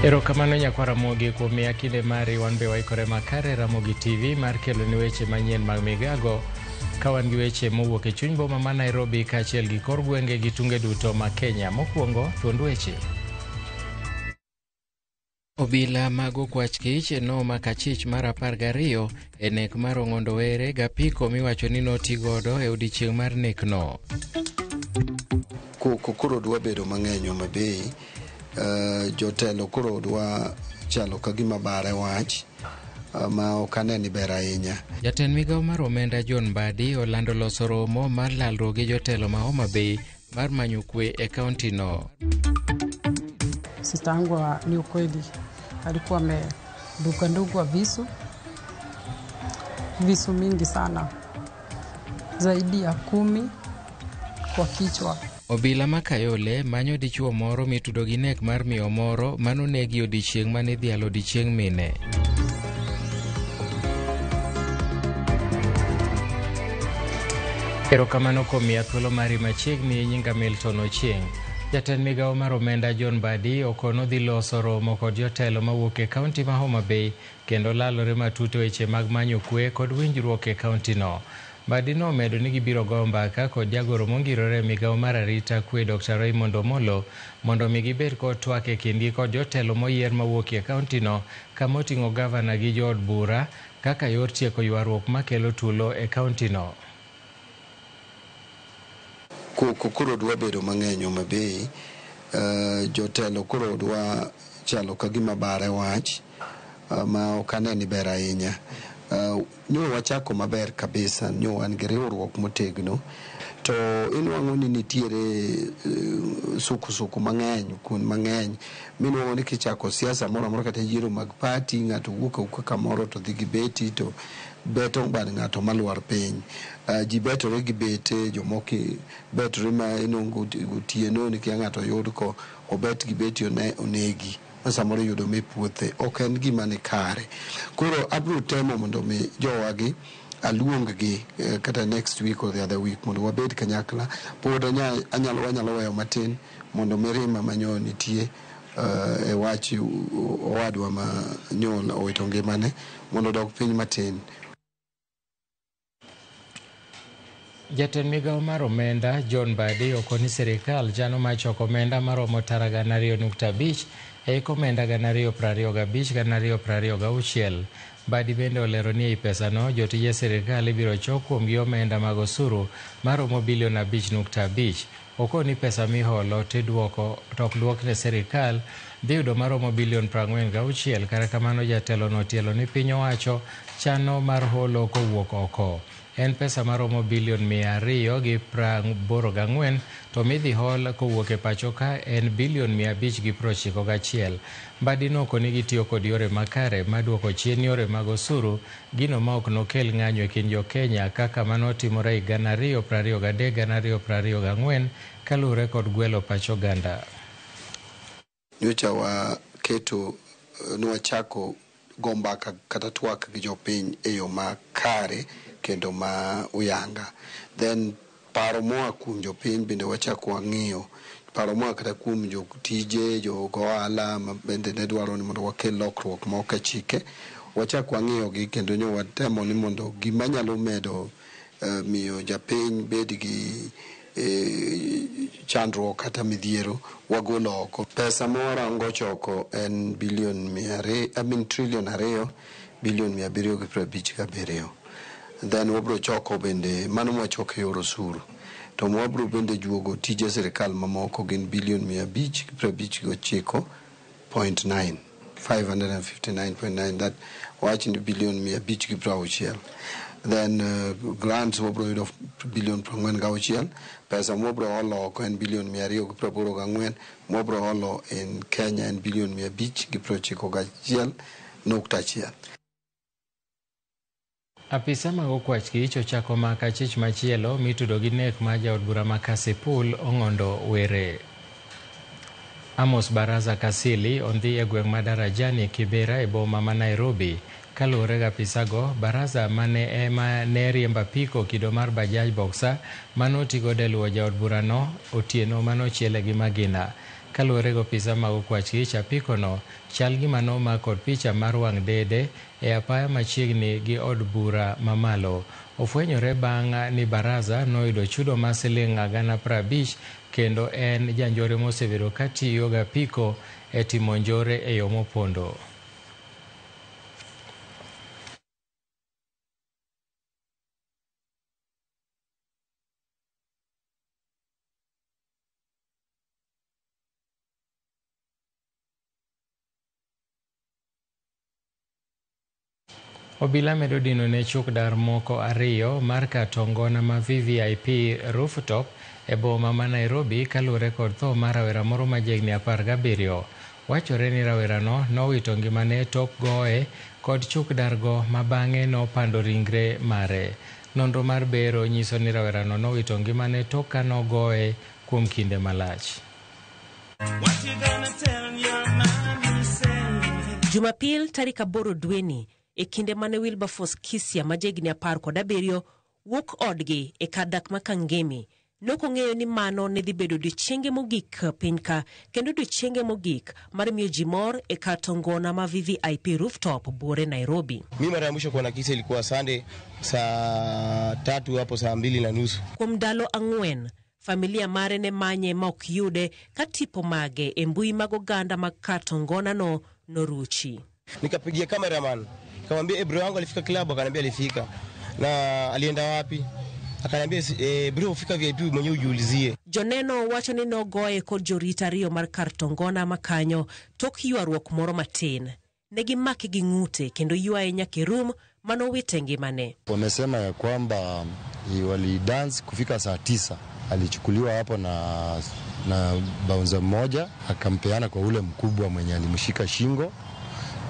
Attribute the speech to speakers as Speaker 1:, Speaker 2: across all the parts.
Speaker 1: Erokamano nyakwar Ramogi kuom miya kinde mari wan be waikore makare Ramogi TV mar kelo ni weche manyien mag migago ka wan gi weche mowuok e chuny boma ma Nairobi kaachiel gi kor gwenge gi tunge duto ma Kenya. Mokwongo, thuond weche. Obila mag okwach kich nomako achich mar 12 e nek mar Ong'ondo Were gapiko miwacho ni noti godo e odiechieng' mar nekno.
Speaker 2: Koko koro dwa bedo mang'eny Homa Bay. Jotelo koro dwa chalo ka gima bare wach ma ok ane ni ber ahinya.
Speaker 1: Jatend migawo mar omenda John Mbadi olando loso romo mar lalruok gi jotelo ma Homa Bay mar manyo kwe e kaunti no.
Speaker 3: Sista yangu ni ukweli alikuwa amedungwadungwa visu, visu mingi sana, zaidi ya 10 kwa kichwa.
Speaker 1: Obila ma Kayole manyo dichuo moro mitudo gi nek mar miyo moro manonegi odiechieng' mane idhialo odiechieng' mine. Erokamano kuom miya thuolo mari machiegni. Nyinga Milton Ochieng'. Jatend migawo mar omenda John Mbadi okono dhi loso romo kod jotelo mawuok e kaunti ma Homa Bay kendo lalore matut e weche mag manyo kwe kod winjruok e kaunti no. Mbadi nomedo ni gibiro goyo mbaka kod jagoro mongirore e migawo mar arita kwe Dr. Raymond Omolo mondo mi gibed kod twak e kindgi kod jotelo moyier mawuok e kaunti no kama oting'o gavana gi jood bura kaka yor tieko ywaruok makelo tulo e kaunti no.
Speaker 2: Koko koro dwa bedo mang'eny Homa Bay. Jotelo koro dwa chalo ka gima bare wach ma ok ane ni ber ahinya. Nyo wachako maber kabisa, nyo wan gi riwruok motegno, to inwang'o ni nitiere sukusuku mang'eny, kuond mang'eny minwang'o ni kichako siasa moro amora kata yiero mag party, ng'ato wuok awuoka kamoro to dhi gi beti to beto bad ng'ato malwar piny. Ji betore gi bete, jomoko betore ma inwang'o otieno ni kia ng'ato oyud ko obet gi beti onegi. Ma samoro iyudo me puothe, ok en gima ni kare. Koro abiro temo mondo mi jowagi aluong gi kata next week or the other week mondo wabed kanyakla. Pod wanyalo weyo matin mondo mirima manyo nitie e wach owadwa ma nyo owito ngimane mondo odog piny matin.
Speaker 1: Jatend migawo mar omenda John Mbadi okoni sirikal chano mar choko omenda maromo tara 2.5 e hik omenda 2025 2026. Mbadi bende olero ni ei pesano jotije sirikal ibiro chok kuomgi omenda mag osuru maromo bilion 5.5. Okoni pesa miholo to ok duok ne sirikal dhi yudo maromo bilion 46. Kata kamano jatelo no otielo ni piny owacho chano mar holo kowuok oko. En pesa maromo bilion 284 to midhi hol kowuok e pacho ka en bilion 591. Mbadi nokoni gitiyo kod yore makare maduoko chien yore mag osuru, gino ma ok nokel ng'anyo e kind jo Kenya kaka manotimore higa 2023 2024 kaluwore kod gwelo pach oganda.
Speaker 2: Nyocha waketo nwachako go mbaka kata twak gi jopiny e yo makare kendo ma uyanga. Then paro moa kuom jopiny bende wachako wang'iyo. Paro moa kata kuom jotije, jogo ohala ma bende ne dwaro ni mondo wakel lokruok moko e chike. Wachako wang'iyo gi kendo nyo watemo ni mondo gima nyalo medo miyo japiny bed gi chandruok kata midhiero wagolo oko. Pesa ma warango choko en bilion mia I mean trillion 2 bilion 757. Then wabro choko bende mano mwachoko e yor osuru. To wabro bende juogo tije sirikal mamoko gin bilion 559.9, 559.9, that wach ni bilion 560. Then grants wabro yudo bilion 46. Pesa mwabro holo oko en bilion 284. Mwabro holo in Kenya en bilion 591.1.
Speaker 1: Apisa mag okwach kich ochako mako achich machielo mitudo gi nek mar jaod bura ma Kasipul Ong'ondo Were. Amos Baraza Kasili ondhi e gweng' ma Darajani Kibera e boma ma Nairobi. Kaluwore gi apisago, Baraza mane ema ne riembo apiko kido mar Bajaj Boxer manotigodo e luwo jaod burano otieno manochiele gi magina. Kaluwore gi opisa mag okwach kich, apikono chal gima nomak kod picha mar wang' dede e apaya machiegni gi od bura mamalo. Ofwenyore bang' ni Baraza noyudo chudo mar siling 50,000 kendo en janjore mosebedo katiyo gi apiko e timo njore e yo mopondo. Obila medo dino ne chuk dar moko ariyo mar katongona ma VVIP rooftop e boma ma Nairobi kaluwore kod tho mar rawera moro ma jahigni 17. Wachore ni rawerano nowito ngimane tok goye kod chuk dargo ma bang'e nopando ringre mare. Nonro mar bero nyiso ni rawerano nowito ngimane tok ka nogoye kuom kinde malach.
Speaker 4: Jumapil tarik 8 dweni e kinde mane Wilberforce Kisia ma jahigni 17 wuok odgi e kar dak ma Kangemi, nokong'eyo ni mano ne dhi bedo odiechienge mogik piny ka kendo odiechienge mogik mar miyo ji mor e kar tongona ma VVIP rooftop buore Nairobi.
Speaker 5: Mi mara ya mwisho kuona Kisia ilikuwa Sunday saa 3 hapo saa 2:30.
Speaker 4: Kuom ndalo 4 familia mare ne manye ma ok yude ka tipo mage e mbui mag oganda mag kar tongona no noruchi.
Speaker 5: Nikapigia cameraman nikamwambia bro wangu alifika club, akaniambia alifika. Na alienda wapi? Akaniambia bro ufika VIP mwenyewe ujiulizie.
Speaker 4: Joneno wacho ni nogoye kod jorit ariyo mar kar tongona makanyo tok ywaruok moro matin. Ne gimake gi ng'ute kendo ywaye nyaka e room manowite ngimane.
Speaker 6: Wamesema ya kwamba walidance kufika saa 9. Alichukuliwa hapo na bouncer mmoja akampeana kwa ule mkubwa mwenye alimshika shingo,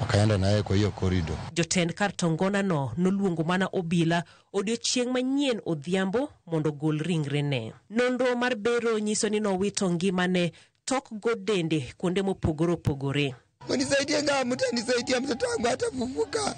Speaker 6: akaenda naye kwa hiyo corridor.
Speaker 4: Jotend kar tongona no noluongo mana obila odiochieng' manyien odhiambo mondo ogol ringrene. Nonro mar bero nyiso ni nowito ngimane tok go dende kuonde mopogore opogore.
Speaker 7: Mnisaidie kama mtanisaidia mtoto wangu atafufuka.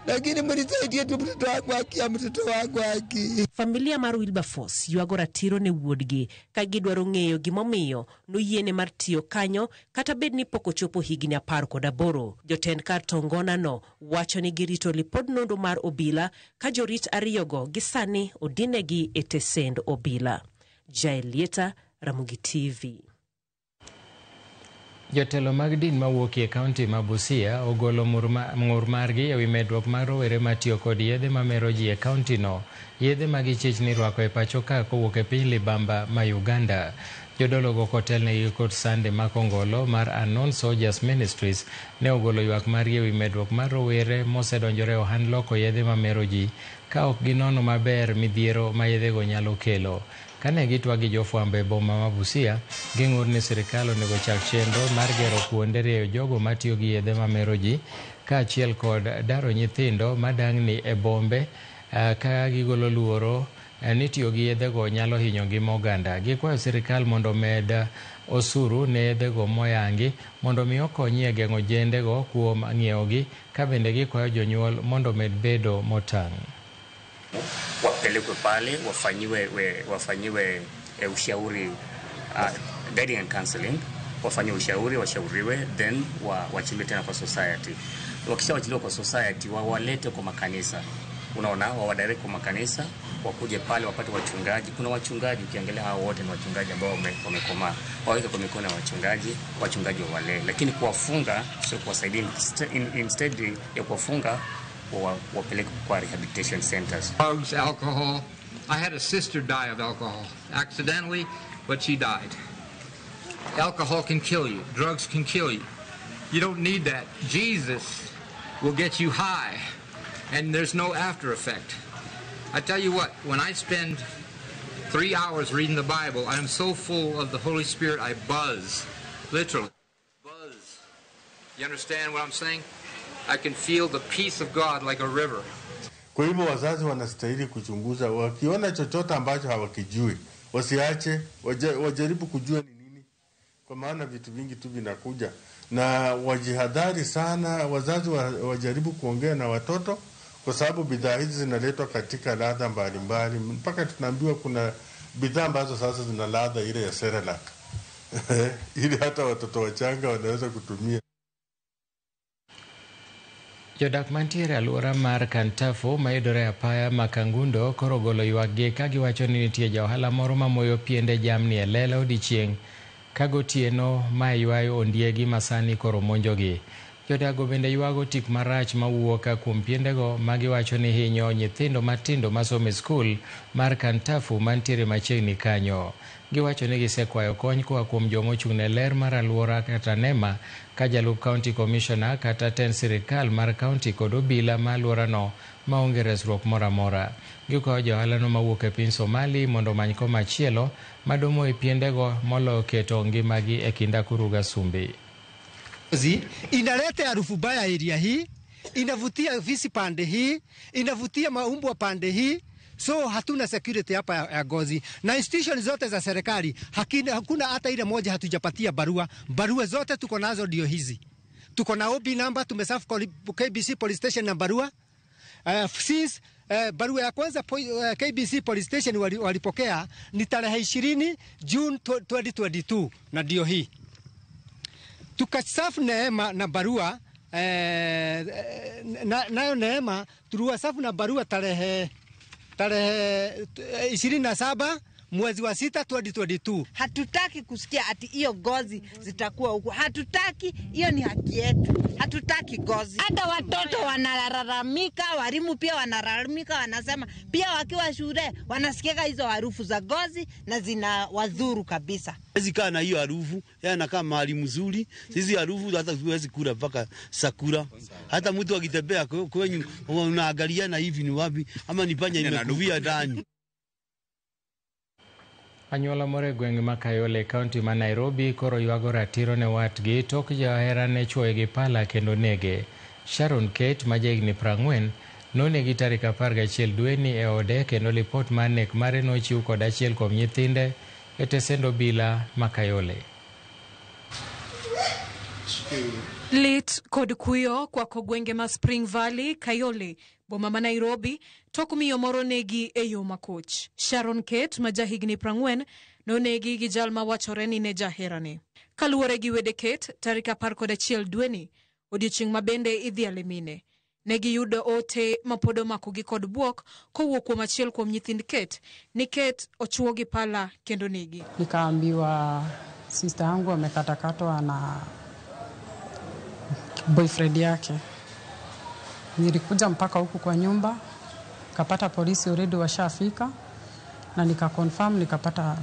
Speaker 7: Lakini mnisaidie tu mtoto wangu haki ya mtoto wangu haki.
Speaker 4: Familia mar Wilberforce ywago ratiro ne wuodgi ka gidwaro ng'eyo gimomiyo noyiene mar tiyo kanyo kata bed ni pok ochopo higni 18. Jotend kar tongona no wacho ni girito lipod nonro mar obila ka jorit ariyogo gi sani odinegi e tesend obila. Jael Lieta, Ramogi TV.
Speaker 1: Jotelo mag din mawuok e kaunti ma Busia ogolo ng'ur margi ewi medruok mar rowere matiyo kod yedhe mamero ji e kaunti no. Yedhe ma gichich ni rwako e pacho ka kowuok e piny libamba ma Uganda. Jodologo kotelnegi kod Sunday Makongolo mar Unknown Soldiers Ministries ne ogolo ywak margi ewi medruok mar rowere mosedonjore e ohand loko yedhe mamero ji ka ok ginono maber midhiero ma yedhego nyalo kelo. Kane gitwa gi jofwambo e boma ma Busia, ging'ur ni sirikal onego chak chenro mar gero kuonde rieyo jogo matiyo gi yedhe mamero ji kaachiel kod daro nyithindo madang'ni e bombe ka gigolo luoro ni tiyo gi yedhego nyalo hinyo ngima oganda. Gikwayo sirikal mondo omed osuru ne yedhego moyangi mondo mi okonyi e geng'o jendego kuom ng'iewogi, ka bende gikwayo jonyuol mondo omed bedo motang'.
Speaker 8: Wapelekwe pale wafanyiwe ushauri, guiding and counseling, wafanyiwe ushauri, washauriwe, then waachiliwe tena kwa society. Wakishawachiliwa kwa society, wawalete kwa makanisa. Unaona, wawadirect kwa makanisa, wakuje pale wapate wachungaji. Kuna wachungaji, ukiangalia hao wote ni wachungaji ambao wamekomaa. Waweke kwa mikono ya wachungaji, wachungaji wawalee. Lakini kuwafunga sio kuwasaidia, instead ya kuwafunga wapeleke kwa rehabilitation centers.
Speaker 9: Drugs, alcohol. I had a sister die of alcohol accidentally, but she died. Alcohol can kill you. Drugs can kill you. You don't need that. Jesus will get you high, and there's no after effect. I tell you what, when I spend 3 hours reading the Bible, I am so full of the Holy Spirit, I buzz, literally. Buzz. You understand what I'm saying? I can feel the peace of God like a river.
Speaker 10: Kwa hivyo wazazi wanastahili kuchunguza, wakiona chochote ambacho hawakijui, wasiache, wajaribu kujua ni nini, kwa maana vitu vingi tu vinakuja. Na wajihadhari sana, wazazi wajaribu kuongea na watoto, kwa sababu bidhaa hizi zinaletwa katika ladha mbalimbali. Mpaka tunaambiwa kuna bidhaa ambazo sasa zina ladha ile ya Cerelac. Ili hata watoto wachanga wanaweza kutumia.
Speaker 1: Jodak mantiere e alwora mar Kantafu mayudore e apaya ma Kangundo koro ogolo ywakgi ka giwacho ni nitie ja ohala moro mamoyo piende jamni e lela odiechieng' ka gotieno ma ywayo ondiegi masani koro monjogi. Jodago bende ywago tik marach mawuok kuom piendego ma giwacho ni hinyo nyithindo matindo masomo e skul mar Kantafu mantiere machiegni kanyo. Giwacho ni gisekwayo kony koa kuom joma ochung' ne ler mar alwora kata NEMA ka jalup county commissioner kata tend sirikal mar county kod obila ma alworano maonge resruok moro amora. Gikwayo johalano mawuok e piny Somali mondo omany komachielo madomo e piendego moloyo keto ngimagi e kind akuru gasumbi.
Speaker 11: Inaleta harufu mbaya area hii, inavutia fisi pande hii, inavutia maumbwa pande hii. So hatuna security hapa ya Ngozi, na institution zote za serikali hakuna hata ile moja hatujapatia barua. Barua zote tuko nazo ndio hizi. Tuko na OB number, tumeserve KBC police station na barua. Since barua ya kwanza KBC police station walipokea ni tarehe 20 June 2022 na ndio hii. Tukasafu Neema na barua nayo Neema tuliwasafu na barua tarehe 27 mwezi wa 6 2022.
Speaker 12: Hatutaki kusikia ati hiyo gozi zitakuwa huku. Hatutaki, hiyo ni haki yetu. Hatutaki gozi. Hata watoto wanalalamika, walimu pia wanalalamika, wanasema pia wakiwa shule wanasikia hizo harufu za gozi na zinawadhuru kabisa.
Speaker 13: Hawezi kaa na hiyo harufu, yeye anakaa mahali mzuri. Sisi harufu hata huwezi kula mpaka sakura. Hata mtu akitembea kwenyu unaangaliana hivi ni wapi ama ni panya imekuvia ndani.
Speaker 1: Anyuola moro e gweng' ma Kayole e kaunti ma Nairobi koro ywago ratiro ne watgi tok jahera ne chuoye gi pala kendo nege. Sharon Kate ma jahigni 40 nonegi tarik 11 dweni e ode kendo lipot mar nek mare nochiw kod achiel kuom nyithinde e tesend obila ma Kayole.
Speaker 14: Lit kod kuyo kwako gwenge ma Spring Valley, Kayole, boma ma Nairobi, tok miyo moro negi e yo makoch. Sharon Kate ma jahigni 40 nonegi gi jal ma wachore ni ne jaherane. Kaluwore gi wede Kate, tarik 11 dweni, odiechieng' ma bende idhiale mine. Ne giyudo ote ma pod omakogi kod bwok kowuok kuom achiel kuom nyithind Kate ni Kate ochuo gi pala kendo negi.
Speaker 3: Nikaambiwa sister yangu amekatakatwa na boyfriend yake. Nilikuja mpaka huku kwa nyumba, kapata polisi already washafika, na nikaconfirm, nikapata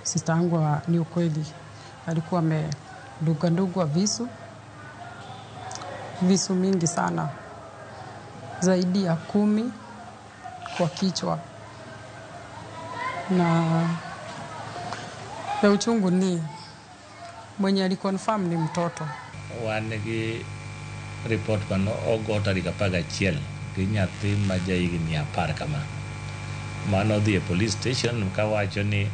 Speaker 3: sister yangu ni ukweli. Alikuwa amedunga visu, visu mingi sana, zaidi ya 10 kwa kichwa. Na ya uchungu ni mwenye aliconfirm ni mtoto.
Speaker 15: Wan gi report mano ogo tarik 11 gi nyathi ma jahigni 10 kama. Mano odhi e police station kawacho ni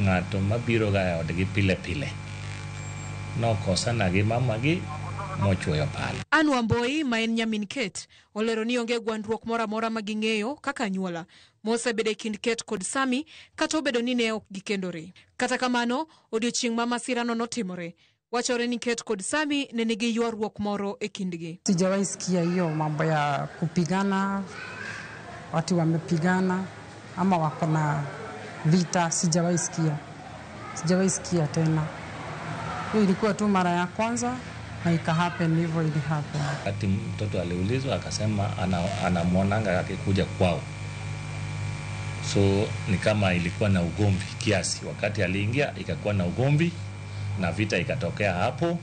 Speaker 15: ng'ato mabiro ga e odgi pile pile nokosana gi mamagi mochuoyo pala.
Speaker 14: Ann Wamboi ma en nyamin Kate olero ni onge gwandruok moro amora ma ging'eyo kaka anyuola mosebedo e kind Kate kod Sami kata obedo ni ne ok gikendore. Kata kamano, odiechieng' ma masirano notimore, wachore ni Kate kod Sami ne nigi ywaruok moro e kindgi.
Speaker 3: Sijawahi sikia hiyo mambo ya kupigana, watu wamepigana ama wako na vita, sijawahi sikia. Sijawahi sikia tena. Hiyo ilikuwa tu mara ya kwanza na ika happen hivyo, ili happen.
Speaker 15: Wakati mtoto aliulizwa akasema anamwonanga akikuja kwao. So ni kama ilikuwa na ugomvi kiasi. Wakati aliingia ikakuwa na ugomvi na vita ikatokea hapo,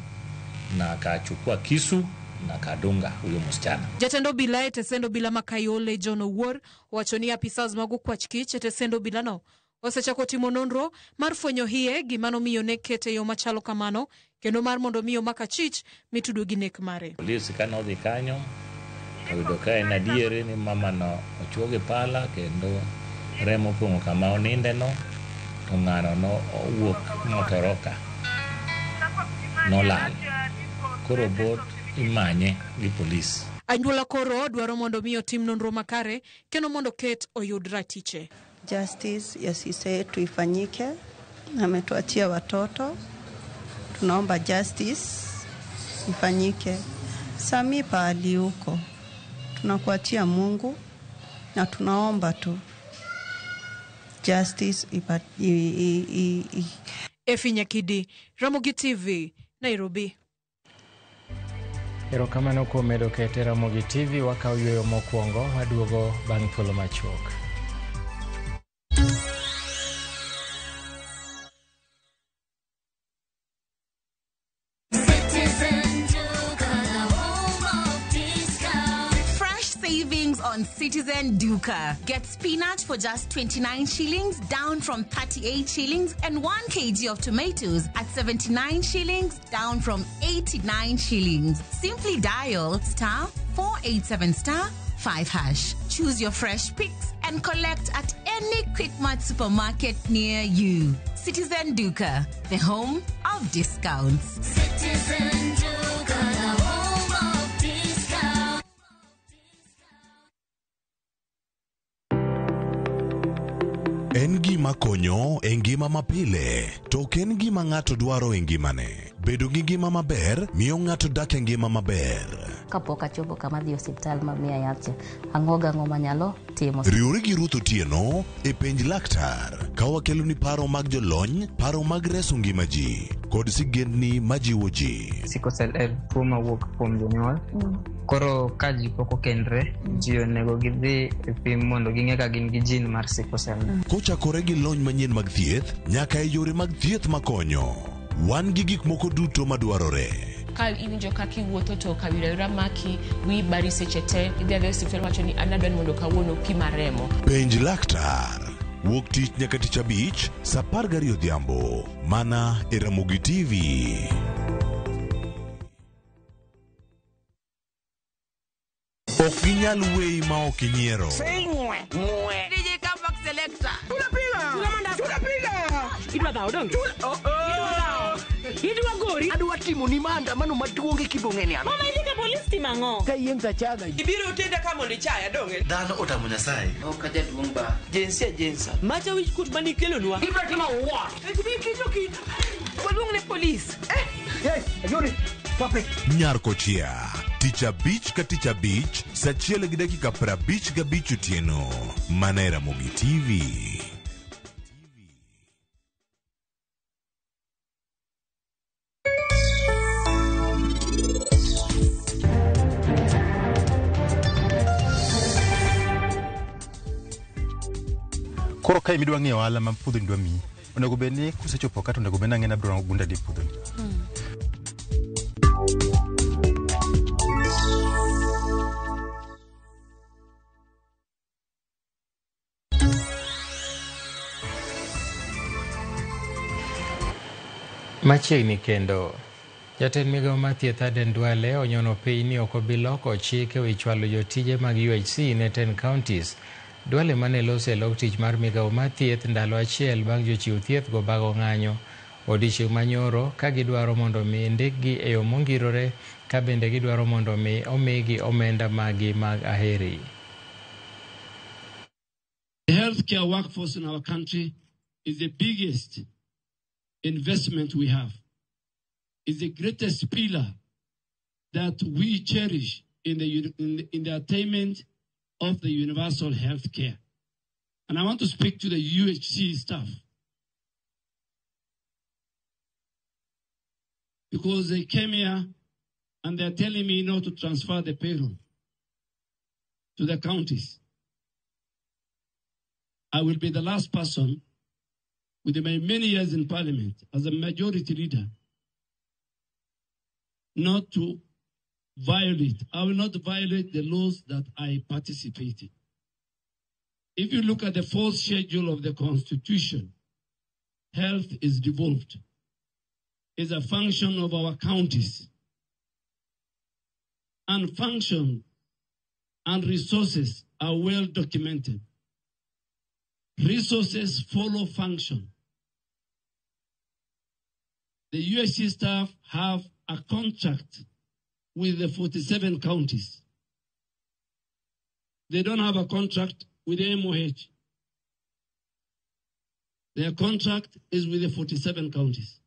Speaker 15: na akachukua kisu na akadunga huyo msichana.
Speaker 14: Jatend obila e tesend obila ma Kayole John Owuor owacho ni apisas mag okwach kich e tesend obilano osechako timo nonro mar fwenyo hie gima nomiyo ne Kate e yo machalo kamano kendo mar mondo mi omak achich mitudo gi nek mare.
Speaker 15: Polisi kane odhi kanyo oyudo ka en adieri ni mamano ochuo gi pala kendo remo opong'o kama onindeno, to ng'ano no owuok motoroka nolal. Koro bot imanye gi polis.
Speaker 14: Anyuola koro dwaro mondo mi otim nonro makare kendo mondo Kate oyud ratiche.
Speaker 16: Justice ya sisi yetu ifanyike. Ametuachia watoto Tunaomba justice ifanyike. Sami pahali huko, tunakuachia Mungu na tunaomba tu justice ipa, i, i, i, i.
Speaker 14: Efi Nyakidi, Ramogi TV, Nairobi.
Speaker 1: Erokamano kuom medo kete Ramogi TV wakaw yueyo mokwongo waduogo bang' thuolo machuok.
Speaker 17: Fresh savings on Citizen Duka. Get spinach for just 29 shillings, down from 38 shillings, and 1 kg of tomatoes at 79 shillings, down from 89 shillings. Simply dial star 487 star 5 hash. Choose your fresh picks and collect at any Quickmart supermarket near you. Citizen Duka, the home of discounts.
Speaker 18: Citizen Duka, the home of discount.
Speaker 19: En gima konyo e ngima mapile, to ok en gima ng'ato dwaro e ngimane. Bedo gi ngima maber miyo ng'ato dak e ngima maber.
Speaker 20: Kapok achopo kama adhi e osiptal ma miya yath cha, ang'o gang'o manyalo timo.
Speaker 19: Riwri gi Ruth Otieno e penj laktar ka wakeloni paro mag jolony, paro mag reso ngima ji kod sigendni majiwo ji.
Speaker 21: Sickle cell en tuo mawuok kuom jonyuol. Koro ka ji pok okendre, ji onego gidhi e pim mondo ging'e ka gin gi gene mar sickle cell.
Speaker 19: Kochakore gi lony manyien mag thieth nyaka e yore mag thieth makonyo. Wan gi gik moko duto madwarore.
Speaker 22: Ka iwinjo kaka iwuotho to kawira wira maki, wiyi bari seche te, idhi adhiya e osiptal wacho ni an adwa ni mondo kawuono pima remo.
Speaker 19: Penj laktar. Wuok tich nyaka tich abich, sa 12 odhiambo. Mana e Ramogi TV. Ok ginyal weyi ma ok inyiero.
Speaker 23: DJ Comeback Selector. Tunapiga.
Speaker 4: Idwa dhawo donge? Idwa dhawo. Idwa gori.
Speaker 24: Adwa timo ni maandamano maduong' e kibong'eni an.
Speaker 4: Mama idhi ka polis timo ang'o?
Speaker 24: Ka yiem tachaga.
Speaker 23: Ibiro tenda ka mondo ichaya donge?
Speaker 24: Dhano otamo Nyasaye.
Speaker 23: Ok ajaduong' ba. Jinsia jinsa.
Speaker 4: Macha wich kuot manikelonwa.
Speaker 23: Ibiro timo what?
Speaker 4: Kito.
Speaker 23: Waluong ne polis.
Speaker 24: Hey, Ayuri, stop it.
Speaker 19: Nyar Kochia. Tich abich ka tich abich, sa 1:55 otieno. Mana e Ramogi TV.
Speaker 25: Koro ka midwa ng'iyo ohala ma puodhoni dwa miyi, onego bed ni kusechopo ka to onego bed ni ang'e ni abiro gunda di puodhoni.
Speaker 1: Machiegni kendo. Jatend migao mar thieth Aden Duale onyono piny ni ok obi loko chik ewi chwalo jotije mag UHC ne 10 counties. Duale mane loso e lok tich mar migao mar thieth ndalo achiel bang' jochiw thieth go bago ng'anyo odiochieng' manyoro ka gidwaro mondo mi ndikgi e yo mongirore ka bende gidwaro mondo mi omigi omenda magi mag aheri.
Speaker 26: The healthcare workforce in our country is the biggest investment we have. It's the greatest pillar that we cherish in the attainment of the universal health care. And I want to speak to the UHC staff because they came here and they're telling me not to transfer the payroll to the counties. I will be the last person with my many years in parliament as a majority leader not to violate. I will not violate the laws that I participate in. If you look at the fourth schedule of the Constitution, health is devolved. It's a function of our counties. And function and resources are well documented. Resources follow function. The UHC staff have a contract with the 47 counties. They don't have a contract with the MOH. Their contract is with the 47 counties.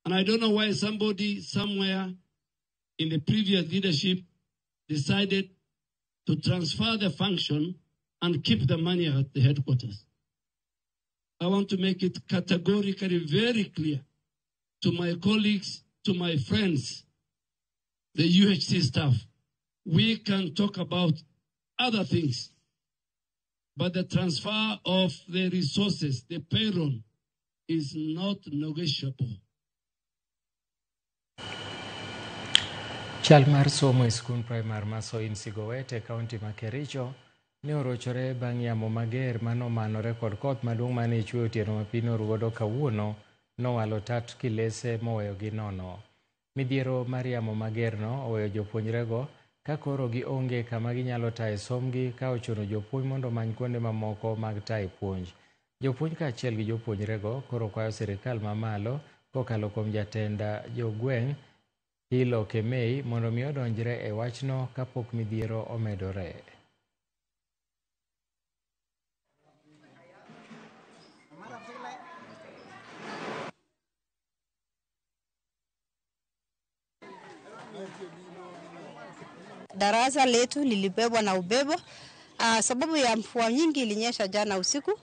Speaker 26: And I don't know why somebody somewhere in the previous leadership decided to transfer the function and keep the money at the headquarters. I want to make it categorically very clear to my colleagues, to my friends, the UHC staff, we can talk about other things, but the transfer of the resources, the payroll, is not negotiable.
Speaker 1: Chal mar somo e skund primar ma Soin Sigowet e kaunti ma Kericho ne orochore bang' yamo mager manomanore kod koth maduong' mane chwe otieno ma piny orugodo kawuono nowalo tat kilese moweyogi nono. Midhiero mar yamo magerno oweyo jopuonjrego ka koro gionge kama ginyalo taye sombgi ka ochuno jopuonj mondo omany kuonde mamoko mag taye puonj. Jopuonj kaachiel gi jopuonjrego koro kwayo sirikal mamalo kokalo kuom jatend jogweng' Hilo Kemei mondo mi odonjre e wachno kapok midhiero omedore.
Speaker 2: Darasa letu lilibebwa na ubebo sababu ya mvua nyingi ilinyesha jana usiku.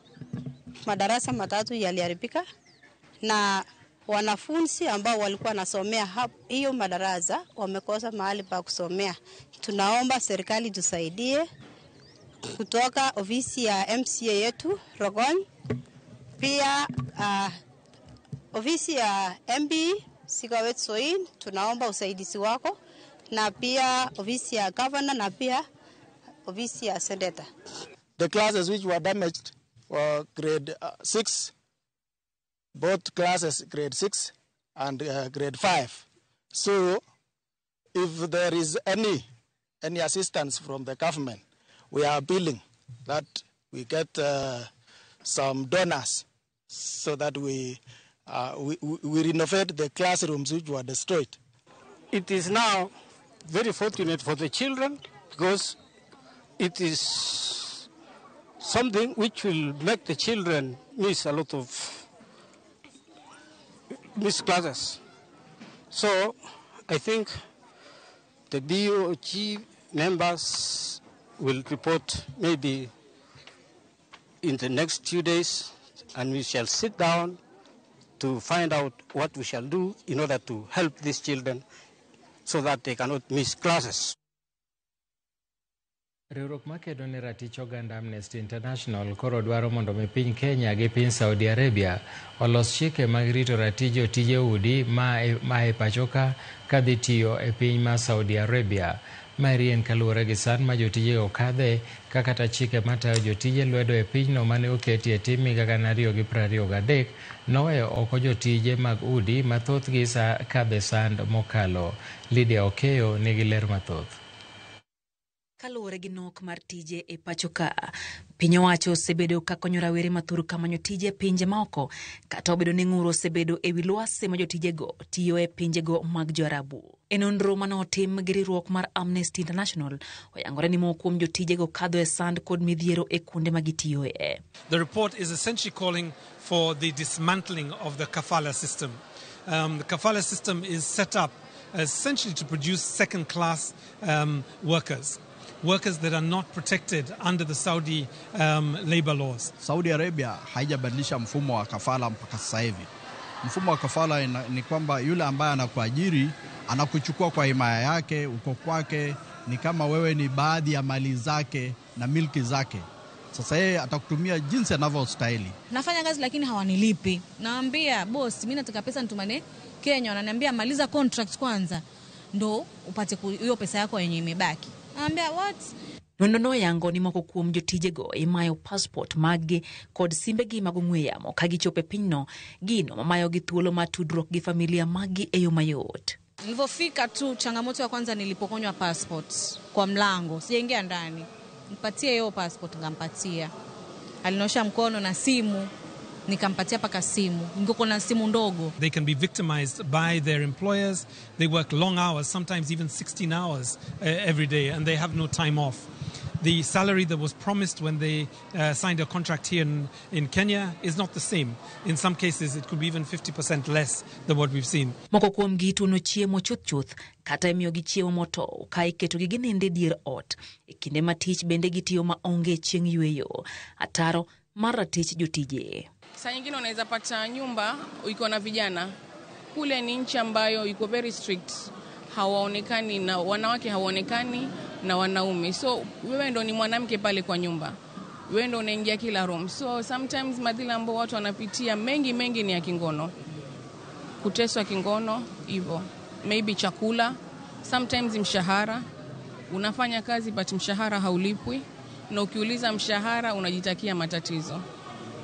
Speaker 2: Madarasa matatu yaliharibika na wanafunzi ambao walikuwa wanasomea hiyo madarasa wamekosa mahali pa kusomea. Tunaomba serikali tusaidie kutoka ofisi ya MCA yetu Rogony, pia ofisi ya MB Sigowet Soin, tunaomba usaidizi wako, na pia ofisi ya governor na pia ofisi ya senator.
Speaker 5: The classes which were damaged were grade 6, both classes grade 6 and grade 5. So if there is any assistance from the government, we are appealing that we get some donors so that we renovate the classrooms which were destroyed.
Speaker 6: It is now very fortunate for the children because it is something which will make the children miss a lot of miss classes. So I think the BOG members will report maybe in the next 2 days, and we shall sit down to find out what we shall do in order to help these children so that they cannot miss classes.
Speaker 1: Riwruok makedo ne ratich oganda Amnesty International koro dwaro mondo mi piny Kenya gi piny Saudi Arabia olos chike mag rito ratich jotije udi ma e pacho ka kadhi tiyo e piny ma Saudi Arabia. Maeri en kaluwore gi sand ma jotijego kadhe ka kata chike matayo jotije lwedo e pinyno mane oketi e tim higa 2023 noweyo oko jotije mag udi ma thothgi kadhe sand mokalo. Lydia Okeyo nigi ler mathoth.
Speaker 7: Kaluwore gi nok mar tije e pacho ka, piny owacho osebedo ka konyo rawere mathoth ka manyo tije e pinje maoko, kata obedo ni ng'ur osebedo e wi lwasi ma jotijego tiyo e pinjego mag Joarabu. E nonro mane otim gi riwruok mar Amnesty International, oyangore ni moko kuom jotijego kadho e sand kod midhiero e kuonde ma gitiyoe.
Speaker 8: The report is essentially calling for the dismantling of the kafala system. The kafala system is set up essentially to produce second-class workers. Workers that are not protected under the Saudi labor laws.
Speaker 9: Saudi Arabia haijabadilisha mfumo wa kafala mpaka sasa hivi. Mfumo wa kafala ni kwamba yule ambaye anakuajiri anakuchukua kwa himaya yake, uko kwake, ni kama wewe ni baadhi ya mali zake na milki zake. Sasa yeye atakutumia jinsi anavyostahili.
Speaker 27: Nafanya kazi lakini hawanilipi. Naambia boss, mimi nataka pesa nitumane Kenya, wananiambia maliza contract kwanza ndo upate hiyo pesa yako yenye imebaki. Naambia what?
Speaker 7: Nonro noyango ni moko kuom jotijego imayo passport maggi kod simbegi mag ong'we yamo ka gichopo e pinyno, gino mamayogi thuolo mar tudruok gi familia maggi e yo mayot.
Speaker 27: Nilipofika tu, changamoto ya kwanza nilipokonywa passport kwa mlango, sijaingia ndani. Nipatie hiyo passport, nikampatia. Alinosha mkono na simu, nikampatia paka simu. Ningekuwa na simu ndogo.
Speaker 8: They can be victimized by their employers. They work long hours, sometimes even 16 hours every day, and they have no time off. The salary that was promised when they signed a contract here in Kenya is not the same. In some cases, it could be even 50% less than what we've seen.
Speaker 7: Moko kuomgi tuono chiemo chuth chuth kata imiyogi chiemo motow ka iketogi ginindo e dier ot. E kinde ma tich bende gitiyo ma onge chieng' yweyo. Ataro mar ratich jotije.
Speaker 22: Saa nyingine unaweza pata nyumba iko na vijana kule, ni nchi ambayo iko very strict, hawaonekani na wanawake hawaonekani na wanaume, so wewe ndo ni mwanamke pale kwa nyumba, wewe ndo unaingia kila room. So sometimes madhila ambao watu wanapitia mengi mengi ni ya kingono, kuteswa kingono hivyo, maybe chakula, sometimes mshahara. Unafanya kazi but mshahara haulipwi, na ukiuliza mshahara unajitakia matatizo.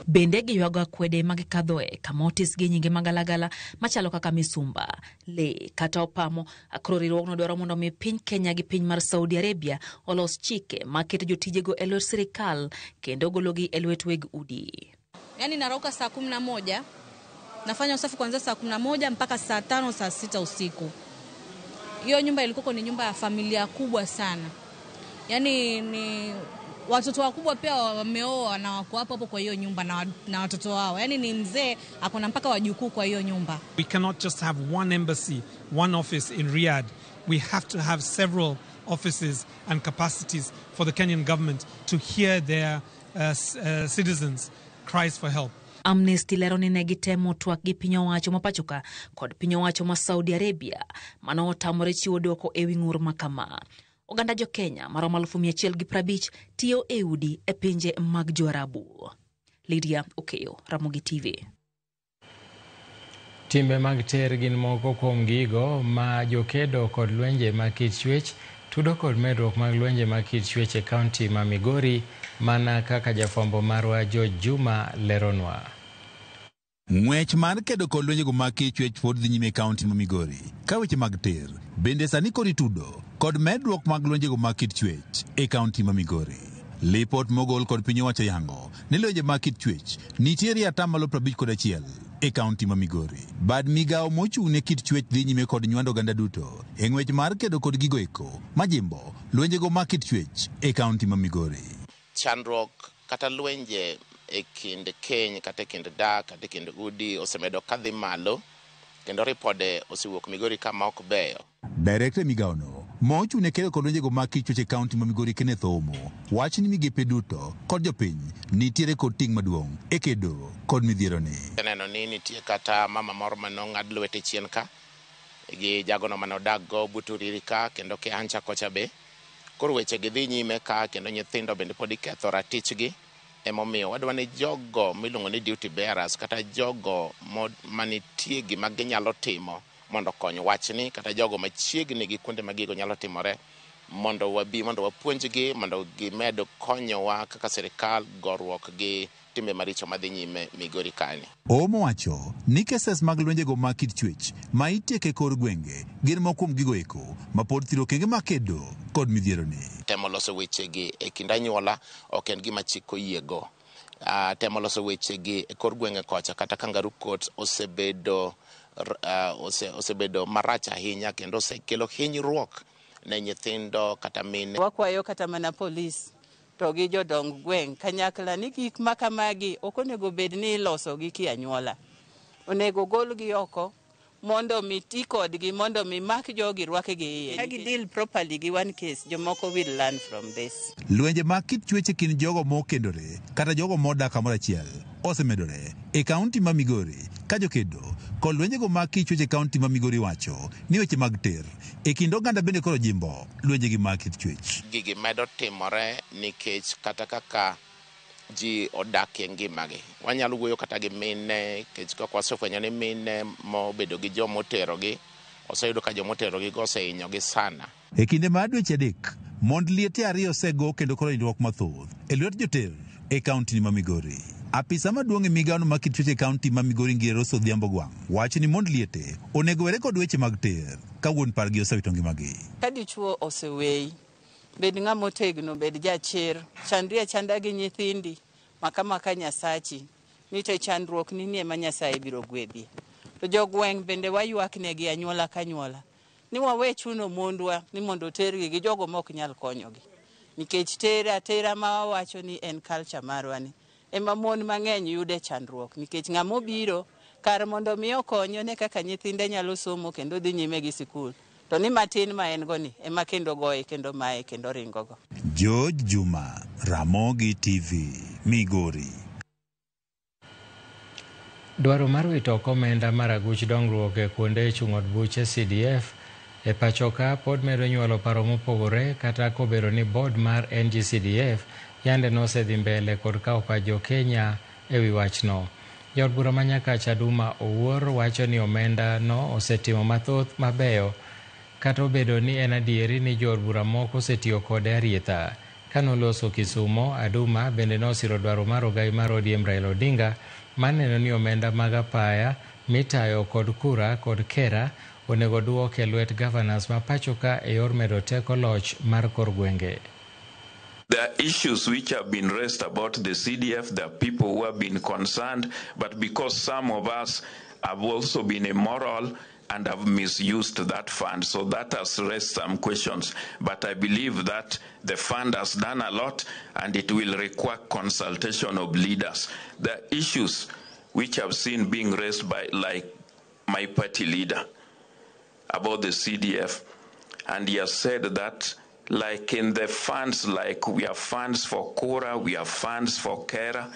Speaker 7: Bende giywago akwede ma gikadhoe kama otisgi nyinge magalagala machalo kaka misumba, le kata opamo. Akoro riwruogno dwaro mondo mi piny Kenya gi piny mar Saudi Arabia olos chike maketo jotijego e lwet sirikal kendo gologi e lwet weg udi.
Speaker 27: Yaani narauka saa 11, nafanya usafi kuanzia saa 11 mpaka saa 5 saa 6 usiku. Hiyo nyumba ilikuwa ni nyumba ya familia kubwa sana. Yaani ni watoto wakubwa pia wameoa na wako hapo hapo kwa hiyo nyumba na watoto wao. Yaani ni mzee akona mpaka wajukuu kwa hiyo nyumba.
Speaker 8: We cannot just have one embassy, one office in Riyadh. We have to have several offices and capacities for the Kenyan government to hear their citizens' cries for help.
Speaker 7: Amnesty lero ni ne gitemo twak gi piny owacho ma pachoka kod piny owacho ma Saudi Arabia mano otamore chiwo dwoko ewi ng'ur ma kama. Oganda jo Kenya maromo 150,000 tiyo e udi e pinje mag Joarabu. Lydia Okeyo, Ramogi TV.
Speaker 1: Timbe mag ter gin moko kuom gigo ma jokedo kod lwenje mag kit chwech tudo kod medruok mag lwenje mag kit chwech e kaunti ma Migori, mana kaka jafwambo marwa George Juma leronwa.
Speaker 3: Ng'wech mar kedo kod lwenjego mag kit chwech pod dhi nyime e kaunti ma Migori, ka weche mag ter bende sani kod itudo kod medruok mag lwenjego mag kit chwech e kaunti ma Migori. Lipot mogol kod piny owacho yango ni lwenje mag kit chwech nitiere 51% e kaunti ma Migori. Bad migawo mochung' ne kit chwech dhi nyime kod nywando oganda duto e ng'wech mar kedo kod gigo eko majimbo lwenjego mag kit chwech e kaunti ma Migori.
Speaker 10: Chandruok kata lwenje e kind keny kata e kind dak kata e kind udi osemedo kadhi malo kendo ripode osewuok Migori kama ok beyo.
Speaker 3: Director migawono mochung' ne kedo kod lwenjego mag kit chwech e kaunti ma Migori Kenneth Omo wach ni migepe duto kod jopiny nitiere kod ting' maduong' e kedo kod midhieroni.
Speaker 10: Aneno ni nitie kata mama moro manong'ad lwete chien ka gi jagono manodak go but Uriri ka kendo Kehancha kocha be. Koro weche gi dhi nyime ka kendo nyithindo bende pod iketho ratichgi. Emomiyo wadwa ni jogo miluongo ni duty bearers kata jogo manitie gima ginyalo timo mondo okony wachni kata jogo machiegni gi kuonde ma gigo nyalo timore mondo wabi mondo wapuonjgi mondo gimed konyowa kaka sirikal goruok gi timbe maricho madhi nyime Migori kani.
Speaker 3: Omo wacho ni cases mag lwenjego mag kit chwech ma itieko e kor gwenge gin moko kuom gigo eko ma pod thiro okenge mag kedo kod midhieroni.
Speaker 10: Temo loso wechegi e kind anyuola ok en gima chik oyiego. Temo loso wechegi e kor gwenge kocha kata kangaroo court osebedo marach ahinya kendo osekelo hinyruok ne nyithindo kata mine.
Speaker 11: Wakwayo kata mana polis to gi jodong gweng' kanyakla ni gik ma kamagi ok onego bed ni iloso gi ki anyuola. Onego golgi oko mondo mi ti kodgi mondo mi mak jogi rwakgi iye. Ka gi deal properly gi one case, jomoko will learn from this.
Speaker 3: Lwenje mag kit chwech e kind jogo mokendore kata jogo modak kamoro achiel osemedore e kaunti ma Migori ka jokedo kod lwenjego mag kit chwech e kaunti ma Migori wacho ni weche mag ter e kind oganda bende koro jimbo lwenjegi mag kit chwech.
Speaker 10: Gigi medo timore nikech kata kaka ji odak e ngimagi. Wanyalo wuoyo kata gi mine nikech kaka wasefwenyo ni mine mobedo gi jomoterogi oseyudo ka jomoterogi go osehinyogi sana.
Speaker 3: E kinde mar dweche 3, mond liete 2 osego kendo koro hinyruok mathoth e lwet joter e kaunti ma Migori. Apisa maduong' e migawono mar kit chwech e kaunti ma Migori Ngire Rose Odhiambo Gwang' wacho ni mond liete onego were kod weche mag ter ka wuon pargi osewito ngimagi.
Speaker 11: Ka dichuo oseweyi, bed ng'ama otegno, bed jachir, chandri achanda gi nyithindi, maka maka Nyasachi, ni to chandruok ni nie ma Nyasaye biro gwedhi. To jogweng' bende waywak negi anyuola ka anyuola, ni wawe chuno mondwa ni mondo otergi gi jogo mok nyal konyogi. Nikech tera tera ma wawacho ni en culture marwa ni ema mon mang'eny yude chandruok nikech ng'ama obiro kar mondo mi okonyo ne kaka nyithinde nyalo somo kendo dhi nyime gi sikul to ni matin ma en go ni ema kendo goye kendo maye kendo ringogo.
Speaker 3: George Juma, Ramogi TV, Migori.
Speaker 1: Dwaro mar wito oko omenda mar aguch dongruok e kuonde chung' od buche CDF e pachoka pod medo nyuolo paro mopogore kata kobedo ni board mar NGCDF yande nosedhi mbele kod kawo pach jo Kenya e wi wachno. Jaod bura ma Nyakach Aduma Owuor wacho ni omenda no osetimo mathoth mabeyo kata obedo ni en adieri ni jood bura moko osetiyo kode arietha. Kanoloso Kisumo, Aduma bende nosiro dwaro mar ogai mar ODM Raila Odinga mar neno ni omenda mag apaya mitayo kod kura kod kera onego duok e lwet governors ma pachoka e yor medo teko loch mar kor gwenge.
Speaker 12: There are issues which have been raised about the CDF. There are people who have been concerned, but because some of us have also been immoral and have misused that fund, so that has raised some questions. But I believe that the fund has done a lot and it will require consultation of leaders. There are issues which I've seen being raised by, like, my party leader about the CDF, and he has said that, like in the funds, like we have funds for Kura, we have funds for Kera.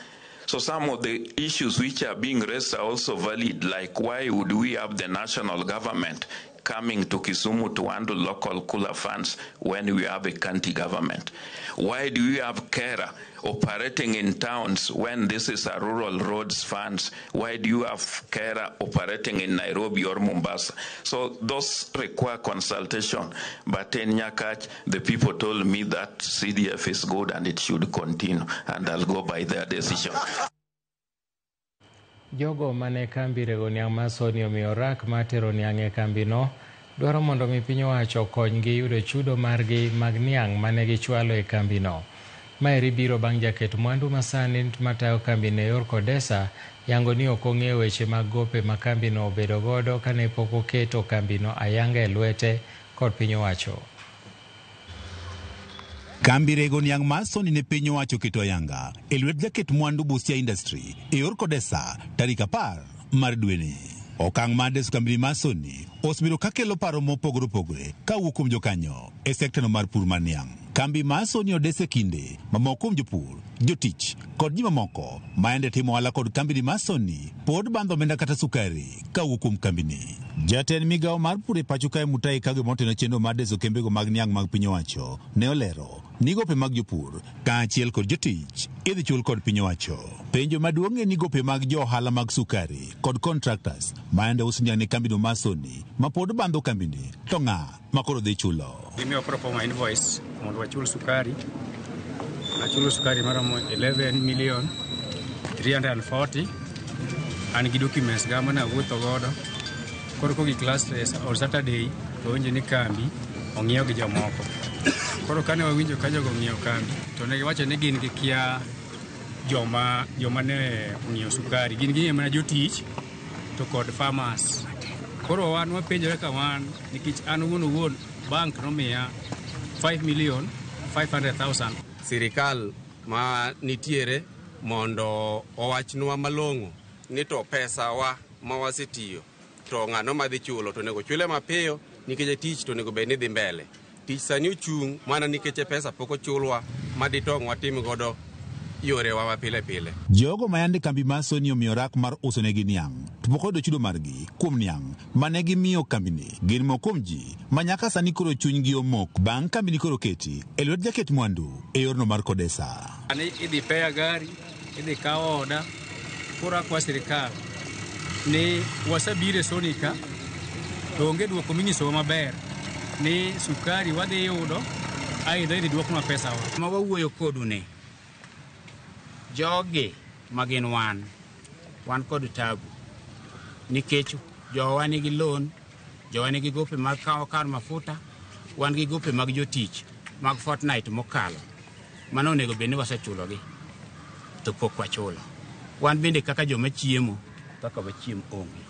Speaker 12: So some of the issues which are being raised are also valid, like why would we have the national government coming to Kisumu to handle local Kula funds when we have a county government? Why do we have Kera operating in towns when this is a rural roads funds? Why do you have Kera operating in Nairobi or Mombasa? So those require consultation. But in Nyakach, the people told me that CDF is good and it should continue, and I'll go by their decision.
Speaker 1: Jogo mane kambi rego niang' mar Sony omiyo rak mar tero niang' e kambino dwaro mondo mi piny owacho okonygi yudo chudo margi mag niang' mane gichwalo e kambino. Maeri biro bang' jaket mwandu masani matayo kambino e yor Kodesa yango ni ok ong'eyo weche mag gope ma kambino obedo godo kane pok oketo kambino ayanga e lwete kod piny owacho.
Speaker 3: Kambi rego niang' mar Sony ne piny owacho keto ayanga e lwet jaket mwandu Busia Industry e yor Kodesa tarik 10 mar dweni. Okang' mar deso kambini mar Sony osebedo kakelo paro mopogore opogore kawuok kuom jokanyo e sektano mar pur mar niang'. Kambi mar Sony odes e kinde ma moko kuom jopur, jotich kod ji mamoko ma yande timo ohala kod kambini mar Sony pod bandho omenda kata sukari kawuok kuom kambini. Jatend migawo mar pur e pacho kae Mutahi Kagwe moteno chenro mar deso kembego mag niang' mag piny owacho ne olero ni gope mag jopur kaachiel kod jotich idhi chul kod piny owacho. Penjo maduong' en ni gope mag jo ohala mag sukari kod contractors ma yande uso niang' ne kambino mar Sony ma pod bandho kambini to ng'a ma koro dhi chulo.
Speaker 13: Gimiyo proforma invoice mondo wachul sukari. Achulo sukari maromo 11 million 340. An gi documents ga mana awuotho godo. Koro kogik last on Saturday to winjo ni kambi ong'iew gi jomoko. Koro kane wawinjo ka jogo ong'iewo kambi to ne giwacho ni gin gikia joma ne ong'iewo sukari. Gin ging'eyo mana jotich to kod farmers. Koro wan wapenjore ka wan nikech an owuon bank nomiya 5,500,000.
Speaker 14: Sirikal ma nitiere mondo owachnwa malong'o ni to pesa wa ma wasetiyo to ng'ano madhi chulo to onego chule mapiyo nikech tich to onego bed ni dhi mbele. Tich sani ochung' mana nikech pesa pok ochulwa ma ditong' watim godo yorewa ma pile pile.
Speaker 3: Jogo ma yande kambi mar Sony omiyo rak mar uso negi niang' to pok oyudo chudo margi kuom niang' mane gimiyo kambini gin moko kuom ji ma nyaka sani koro chunygi omok bang' kambini koro keti e lwet jaket mwandu e yorno mar Kodesa.
Speaker 13: Ani idhi peya gari, idhi kaw oda, koro akwa sirikal ni wasebiro e Sony ka to onge duoko minyisowa maber ni sukari wadhi yudo aidha idhi duoknwa pesawa.
Speaker 15: Ma wawuoyo kodu ni jogi ma gin wan kod tabu nikech jowa nigi loan, jowa nigi gope mag kawo kar mafuta, wan gi gope mag jotich mag fortnight mokalo mano onego bed ni wasechulogi to pok wachulo. Wan bende kaka joma chiemo kaka wachiem onge.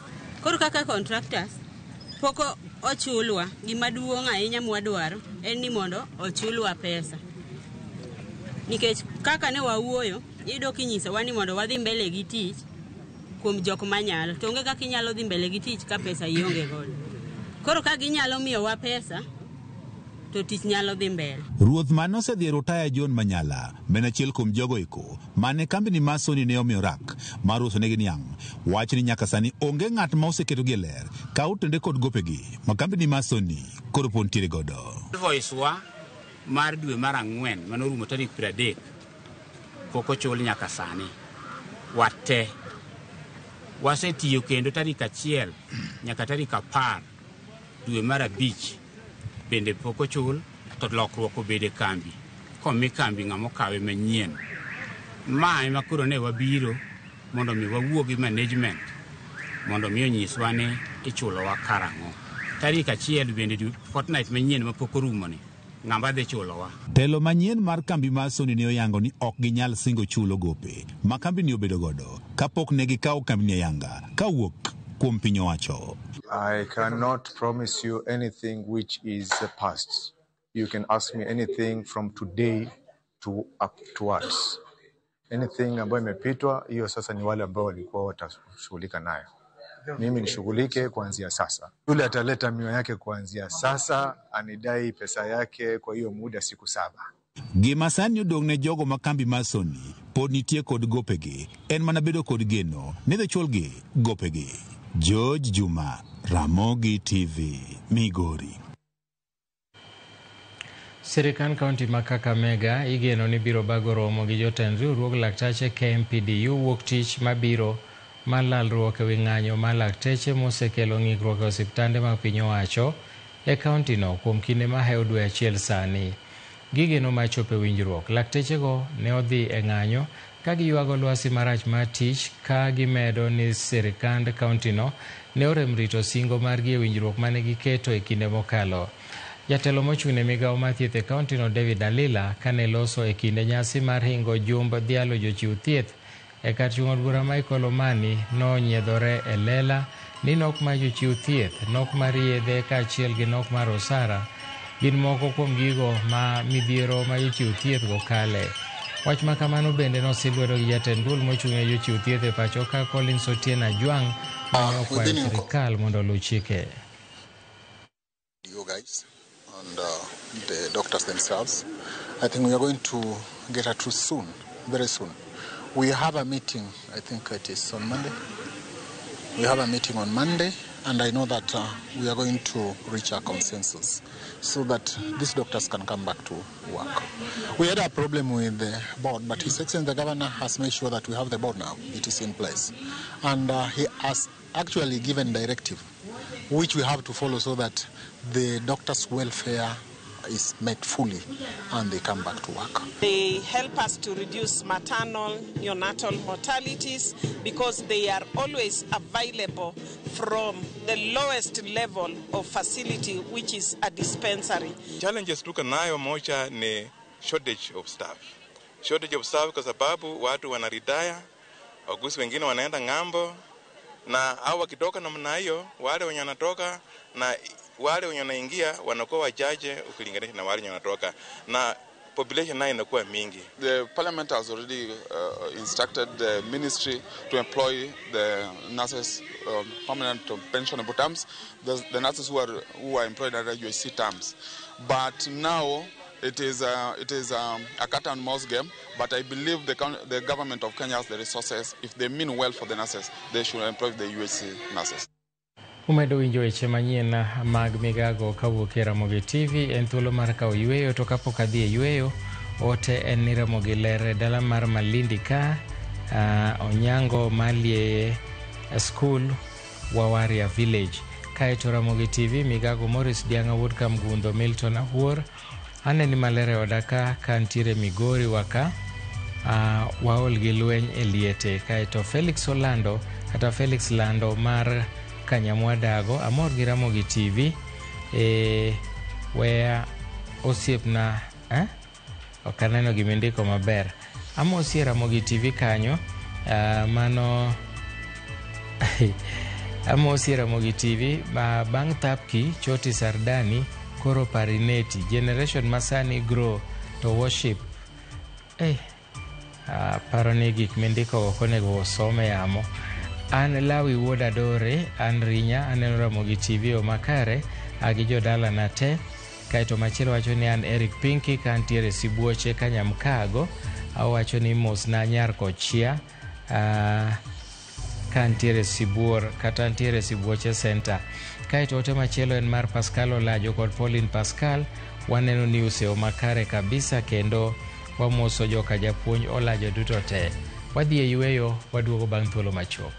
Speaker 16: Koro kaka contractors pok ochulwa, gima duong' ahinya mwadwaro en ni mondo ochulwa pesa. Nikech kaka ne wawuoyo, iyudo kinyisowa ni mondo wadhi mbele gi tich kuom jok manyalo. To onge kaka inyalo dhi mbele gi tich ka pesa ionge godo. Koro ka ginyalo miyowa pesa, to tich nyalo dhi mbele.
Speaker 3: Ruoth mane osedhi e rutaya John Manyala en achiel kuom jogo eko mane kambini mar Sony ne omiyo rak mar usonegi niang'. Wach ni nyaka sani onge ng'at ma oseketogi e ler ka otende kod gopegi ma kambini mar Sony koro pod nitiere godo.
Speaker 15: Invoice wa mar dwe mar ang'wen manorumo tarik 30 pok ochul nyaka sani. Wate wasetiyo kendo tarik 1 nyaka tarik 10 dwe mar 5 bende pok ochul, to lokruok obedo e kambi komi kambi ng'ama okawe manyien. Ma ema koro ne wabiro mondo mi wawuo gi management mondo mi onyiswa ni ichulowa karang'o. Tarik 1 bende fortnight manyien mapok orumoni ng'ama dhi chulowa.
Speaker 3: Telo manyien mar kambi mar Sony ne oyango ni ok ginyal singo chulo gope ma kambini obedo godo kapok ne gikawo kambini ayanga kawuok kuom piny owacho.
Speaker 4: I cannot promise you anything which is the past. You can ask me anything from today to upwards. Anything ambayo imepitwa, hiyo sasa ni wale ambao walikuwa watashughulika nayo. Mimi nishughulike kuanzia sasa. Yule ataleta mio yake kuanzia sasa, anidai pesa yake kwa hiyo muda siku 7.
Speaker 3: Gima sani odong' ne jogo ma kambi mar Sony pod nitie kod gopegi en mana bedo kod geno ni dhi chulgi gopegi. George Juma, Ramogi TV, Migori.
Speaker 1: Sirikand kaunti ma Kakamega igeno ni biro bago romo gi jotend riwruog laktache KMPDU wuok tich mabiro mar lalruok ewi ng'anyo mar lakteche mosekelo ng'ikruok e osiptande mag piny owacho e kaunti no kuom kinde mahewo dwe achiel sani. Gigeno mar chopo e winjruok. Laktechego ne odhi e ng'anyo ka giywago lwasi marach mar tich ka gimedo ni sirikand kaunti no ne orem rito singo margi e winjruok mane giketo e kinde mokalo. Jatelo mochung' ne migawo mar thieth e kaunti no David Alila kane loso e kinde nyasi mar hingo jumb dhialo jochiw thieth e kar chung' od bura Michael Omani nonyiedhore e lela ni nok mar jochiw thieth, nok mar yedhe kaachiel gi nok mar osara gin moko kuom gigo ma midhiero ma jochiw thieth go kale. Wach ma kamano bende nosil lwedo gi jatend duol mochung' ne jochiw thieth e pacho ka Collins Otieno Ajwang' mane okwayo sirikal mondo oluw chike.
Speaker 17: You guys and the doctors themselves, I think we are going to get a truth soon, very soon. We have a meeting, I think it is on Monday. We have a meeting on Monday, and I know that we are going to reach a consensus so that these doctors can come back to work. We had a problem with the board, but His Excellency the Governor has made sure that we have the board now. It is in place. And he has actually given directive, which we have to follow so that the doctors' welfare is met fully and they come back to work.
Speaker 19: They help us to reduce maternal, neonatal mortalities because they are always available from the lowest level of facility, which is a dispensary.
Speaker 18: Challenges tuko nayo moja ni shortage of staff. Shortage of staff kwa sababu watu wanaretire, wagusi wengine wanaenda ng'ambo, na hao wakitoka namna hiyo, wale wenye wanatoka na wale wenye wanaingia wanakuwa wachache ukilinganisha na wale wenye wanatoka, na population nayo inakuwa mingi.
Speaker 20: The parliament has already instructed the ministry to employ the nurses on permanent pensionable terms, the nurses who are employed under UHC terms. But now it is a cat and mouse game, but I believe the government of Kenya has the resources. If they mean well for the nurses, they should employ the UHC nurses.
Speaker 1: Umedo winjo weche manyien mag migago kawuok e Ramogi TV en thuolo mar kawo yweyo, to kapok adhi e yweyo ote en ni Ramogi ler e dala mar Malindi ka Onyango Malie School Wawaria Village. Kaeto Ramogi TV migago Morris Dianga Wuod Kamgundho Milton Awuor aneni maler e oda ka kantiere Migori waka waol gi lweny e liete. Kaeto Felix Olando kata Felix Lando mar Kanyamwa Dago amor gi Ramogi TV weya osiepna ok aneno gimindiko maber. Amosi e Ramogi TV kanyo mano amosi e Ramogi TV bang' Thapki Choti Sardani koro Parineti generation masani grow to worship Aparo ni gik mindiko ok onego osom e yamo. An Lawi wuod Adore, an Rinya, aneno Ramogi TV o makare, agi jodalana te. Kaeto machielo wacho ni an Eric Pinky ka antiere Sibuoche Kanyamkago. Awacho ni mosna nyar Kochia ka antiere Sibuor kata antiere Sibuoche Center. Kaeto ote machielo en mar Pascal Olajo kod Pauline Pascal. Waneno news e yo makare kabisa kendo wamoso joka japuonj Olajo duto te. Wadhi e yueyo, waduogo bang' thuolo machuok.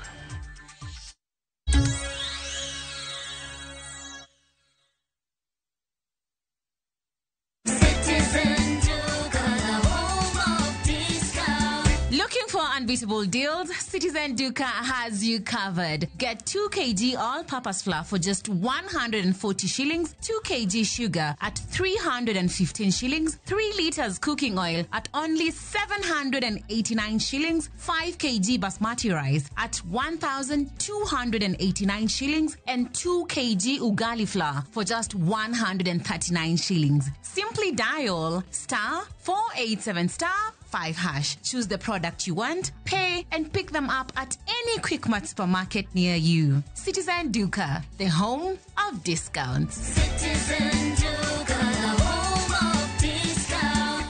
Speaker 2: Looking for unbeatable deals? Citizen Duka has you covered. Get 2 kg all-purpose flour for just 140 shillings, 2 kg sugar at 315 shillings, 3 liters cooking oil at only 789 shillings, 5 kg basmati rice at 1,289 shillings, and 2 kg ugali flour for just 139 shillings. Simply dial star 487 star 5 hash. Choose the product you want, pay, and pick them up at any Quickmart supermarket near you. Citizen Duka, the home of discounts.
Speaker 5: Citizen Duka, the home of discount.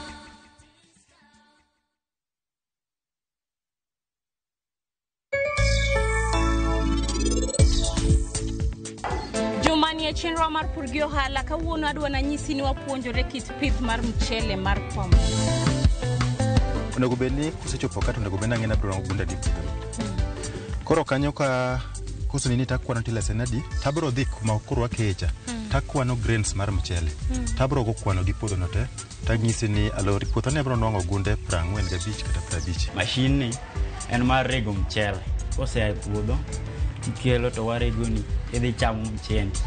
Speaker 21: Juma ni e chenro mar pur gi ohala kawuono adwa nanyisi ni wapuonjore kit pith mar mchele mar komo.
Speaker 23: Onego bed ni kusechopo ka to onego bed ni ang'e ni abiro rango gunde adi e puodhoni. Koro kanyo ka kosenini takwano tillers en adi, tabiro dhi kuma koro wakeye cha, takwano grains mar mchele, tabiro go kwano gi puodhono te, tanyisi ni alori puothani abiro nwang'o gunde 45 kata 50.
Speaker 24: Mashin ni en mar rego mchele. Kosea e puodho, ikelo to waregoni, idhi chamo mchendi.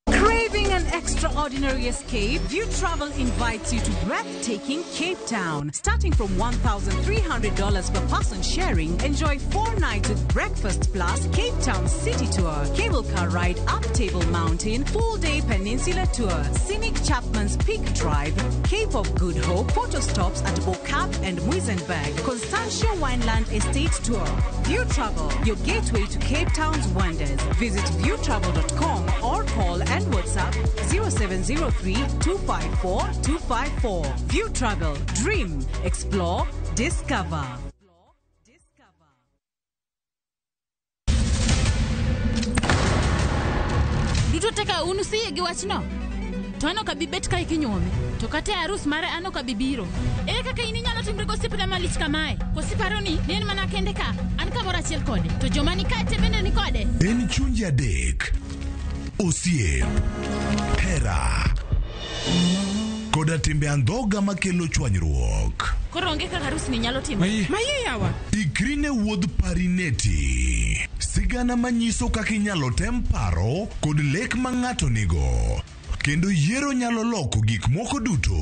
Speaker 25: Craving an extraordinary escape? View Travel invites you to breathtaking Cape Town. Starting from $1,300 per person sharing, enjoy 4 nights with breakfast plus Cape Town City Tour, cable car ride up Table Mountain, full-day peninsula tour, scenic Chapman's Peak Drive, Cape of Good Hope, photo stops at Bo-Kaap and Muizenberg, Constantia Wineland Estate Tour. View Travel, your gateway to Cape Town's wonders. Visit viewtravel.com or call and WhatsApp 0703 254 254. View Travel, dream, explore, discover.
Speaker 26: Duto te ka un usiyie gi wachno? To an ok abi bet kae kinyuome. To kata e arus mare an ok abi biro. Ere kaka in inyalo timri gosiepna malich kamae? Koso iparo ni ne en mana kende ka? An kamoro achiel kode. To joma ni kae te bende ni kode?
Speaker 28: En chunje adek, osiep, hera, koda timbe andhoga makelo chwanyruok.
Speaker 26: Koro onge kaka arus ni nyalo timore.
Speaker 28: Maye yawa. Ikri ne wuodh Parineti. Sigana manyiso kaka inyalo tem paro kod lek ma ng'ato nigo. Kendo yiero nyalo loko gik moko duto.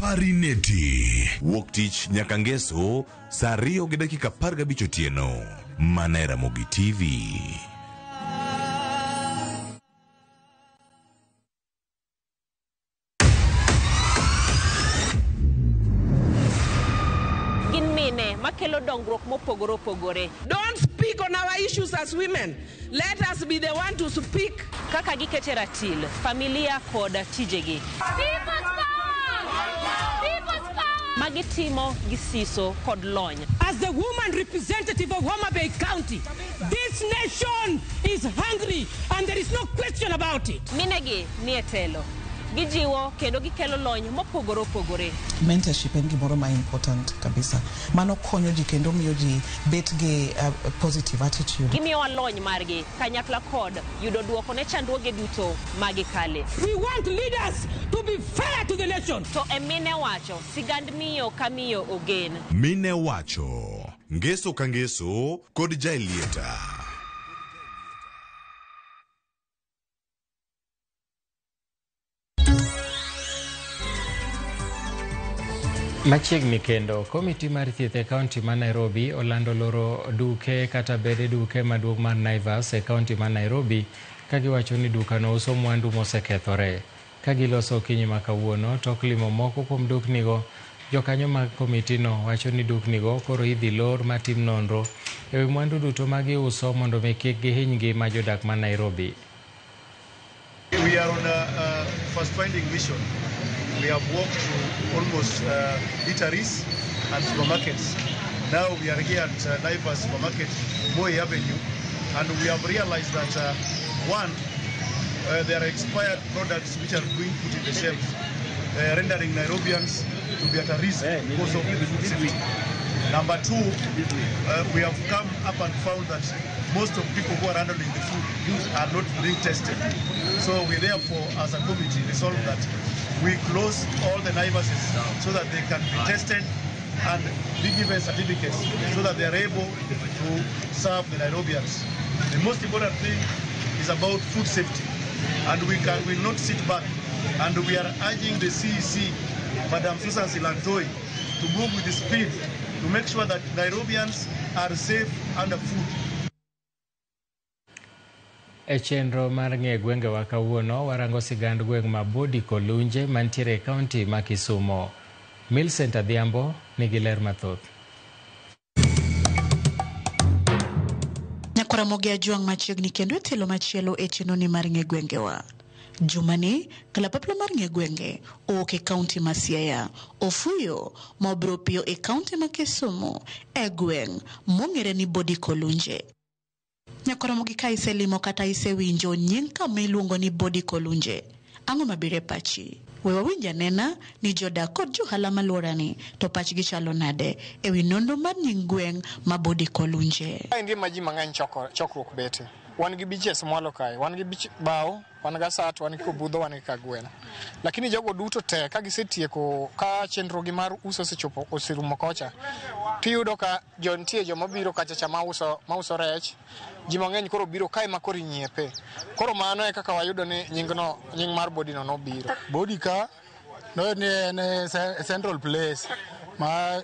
Speaker 28: Parineti.
Speaker 29: Wuok tich nyaka ngeso saa 2:15 otieno. Mana e Ramogi TV.
Speaker 19: Gin mine makelo dongruok mopogore opogore.
Speaker 30: Don't speak on our issues as women. Let us be the one to speak.
Speaker 19: Kaka gikete ratil, familia kod tijegi.
Speaker 5: People's power! People's power!
Speaker 19: Magitimo gi siso kod lony.
Speaker 31: As the woman representative of Homa Bay County, this nation is hungry and there is no question about it.
Speaker 19: Minegi ni e telo. Gijiwo kendo gikelo lony mopogore opogore.
Speaker 32: Mentorship en gimoro ma important kabisa. Mano konyo ji kendo miyo ji bet gi positive attitude.
Speaker 19: Gimiyowa lony margi kanyakla kod yudo duoko ne chandruoge duto magikale.
Speaker 31: We want leaders to be fair to the nation.
Speaker 19: To e mine wacho, sigand miyo ka miyo ogen.
Speaker 29: Mine wacho, ngeso ka ngeso kod Jaelieta.
Speaker 1: Machiegni kendo, komiti mar thieth e kaunti ma Nairobi olando loro duke kata bede duke maduong' mar Naivas e kaunti ma Nairobi ka giwacho ni dukano uso mwandu mosekethore. Ka giloso okinyi ma kawuono tok limo moko kuom duknigo, jokanyo mag komitino wacho ni duknigo koro idhi lor matim nonro ewi mwandu duto ma giuso mondo mi kik gihiny ngima jodak ma Nairobi.
Speaker 6: We are on a fast-finding mission. We have walked to almost eateries and supermarkets. Now we are here at Naivas Supermarket, Moi Avenue, and we have realized that one, there are expired products which are being put in the shelves, rendering Nairobians to be at a risk because of the food safety. Number two, we have come up and found that most of people who are handling the food are not being tested. So we therefore, as a committee, resolved that we close all the Naivases so that they can be tested and be given certificates so that they are able to serve the Nairobians. The most important thing is about food safety, and we will not sit back. And we are urging the CEC, Madam Susan Silantoi, to move with speed to make sure that Nairobians are safe under food.
Speaker 1: E chenro mar ng'e gwengewa kawuono, warango sigand gweng' ma Bodi Kolunje mantiere e kaunti ma Kisumo. Millicent Adhiambo nigi ler mathoth.
Speaker 7: Nyakwaramogi Ajwang' machiegni kendo e tielo machielo e chenroni mar ng'e gwengewa. Jumani, kalapapla mar ng'e gwenge owuok e kaunti ma Siaya, ofuyo ma obiro piyo e kaunti ma Kisumu e gweng' mong'ere ni Bodi Kolunje. Nyakwaramogi ka iselimo kata isewinjo nying kama iluongo ni Bodi Kolunje, ang'o mabiro e pachi? We wawinj anena ni jodak kod johala maluorani to pachgi chalo nade ewi nonro mar nying gweng' ma Bodi Kolunje.
Speaker 8: Kaendi ema ji mang'eny chokruok bete. Wan gi beaches mwalo kae, wan gi beach Bao, wan gi Asat, wan gi Kobudho, wan gi Kagweno. Lakini jogo duto te ka gisetieko ka chenro gi mar uso osechopo oserumo kocha, tiyudo ka jo nitie joma biro kacha cha mauso rech, ji mang'eny koro biro kae ma koro inyiepe. Koro mano e kaka wayudo ni nyingno, nying mar Bodi no nobiro.
Speaker 9: Bodi ka no ni en central place ma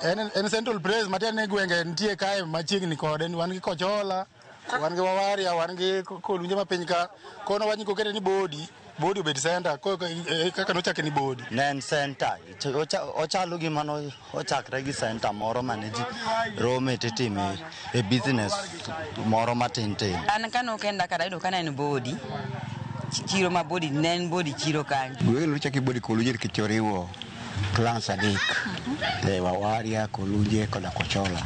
Speaker 9: en central place matiende ni gwenge nitie kae machiegni kode, wan gi Kochola, wan gi Wawaria, wan gi Kolunje ma piny ka. Kono wach ni kokete ni Bodi, Bodi obed center, kaka nochake ni Bodi.
Speaker 10: Ne en center, ochalo gima no ochakre gi center moro mane ji rome titime e business moro matin tin.
Speaker 11: An kanokenda kata ayudo ka ne en Bodi, chiro ma Bodi, ne en Bodi chiro kanyo.
Speaker 12: Gweng' nochaki Bodi Kolunje nikech oriwo clans adek, Wawaria, Kolunje koda Kochola.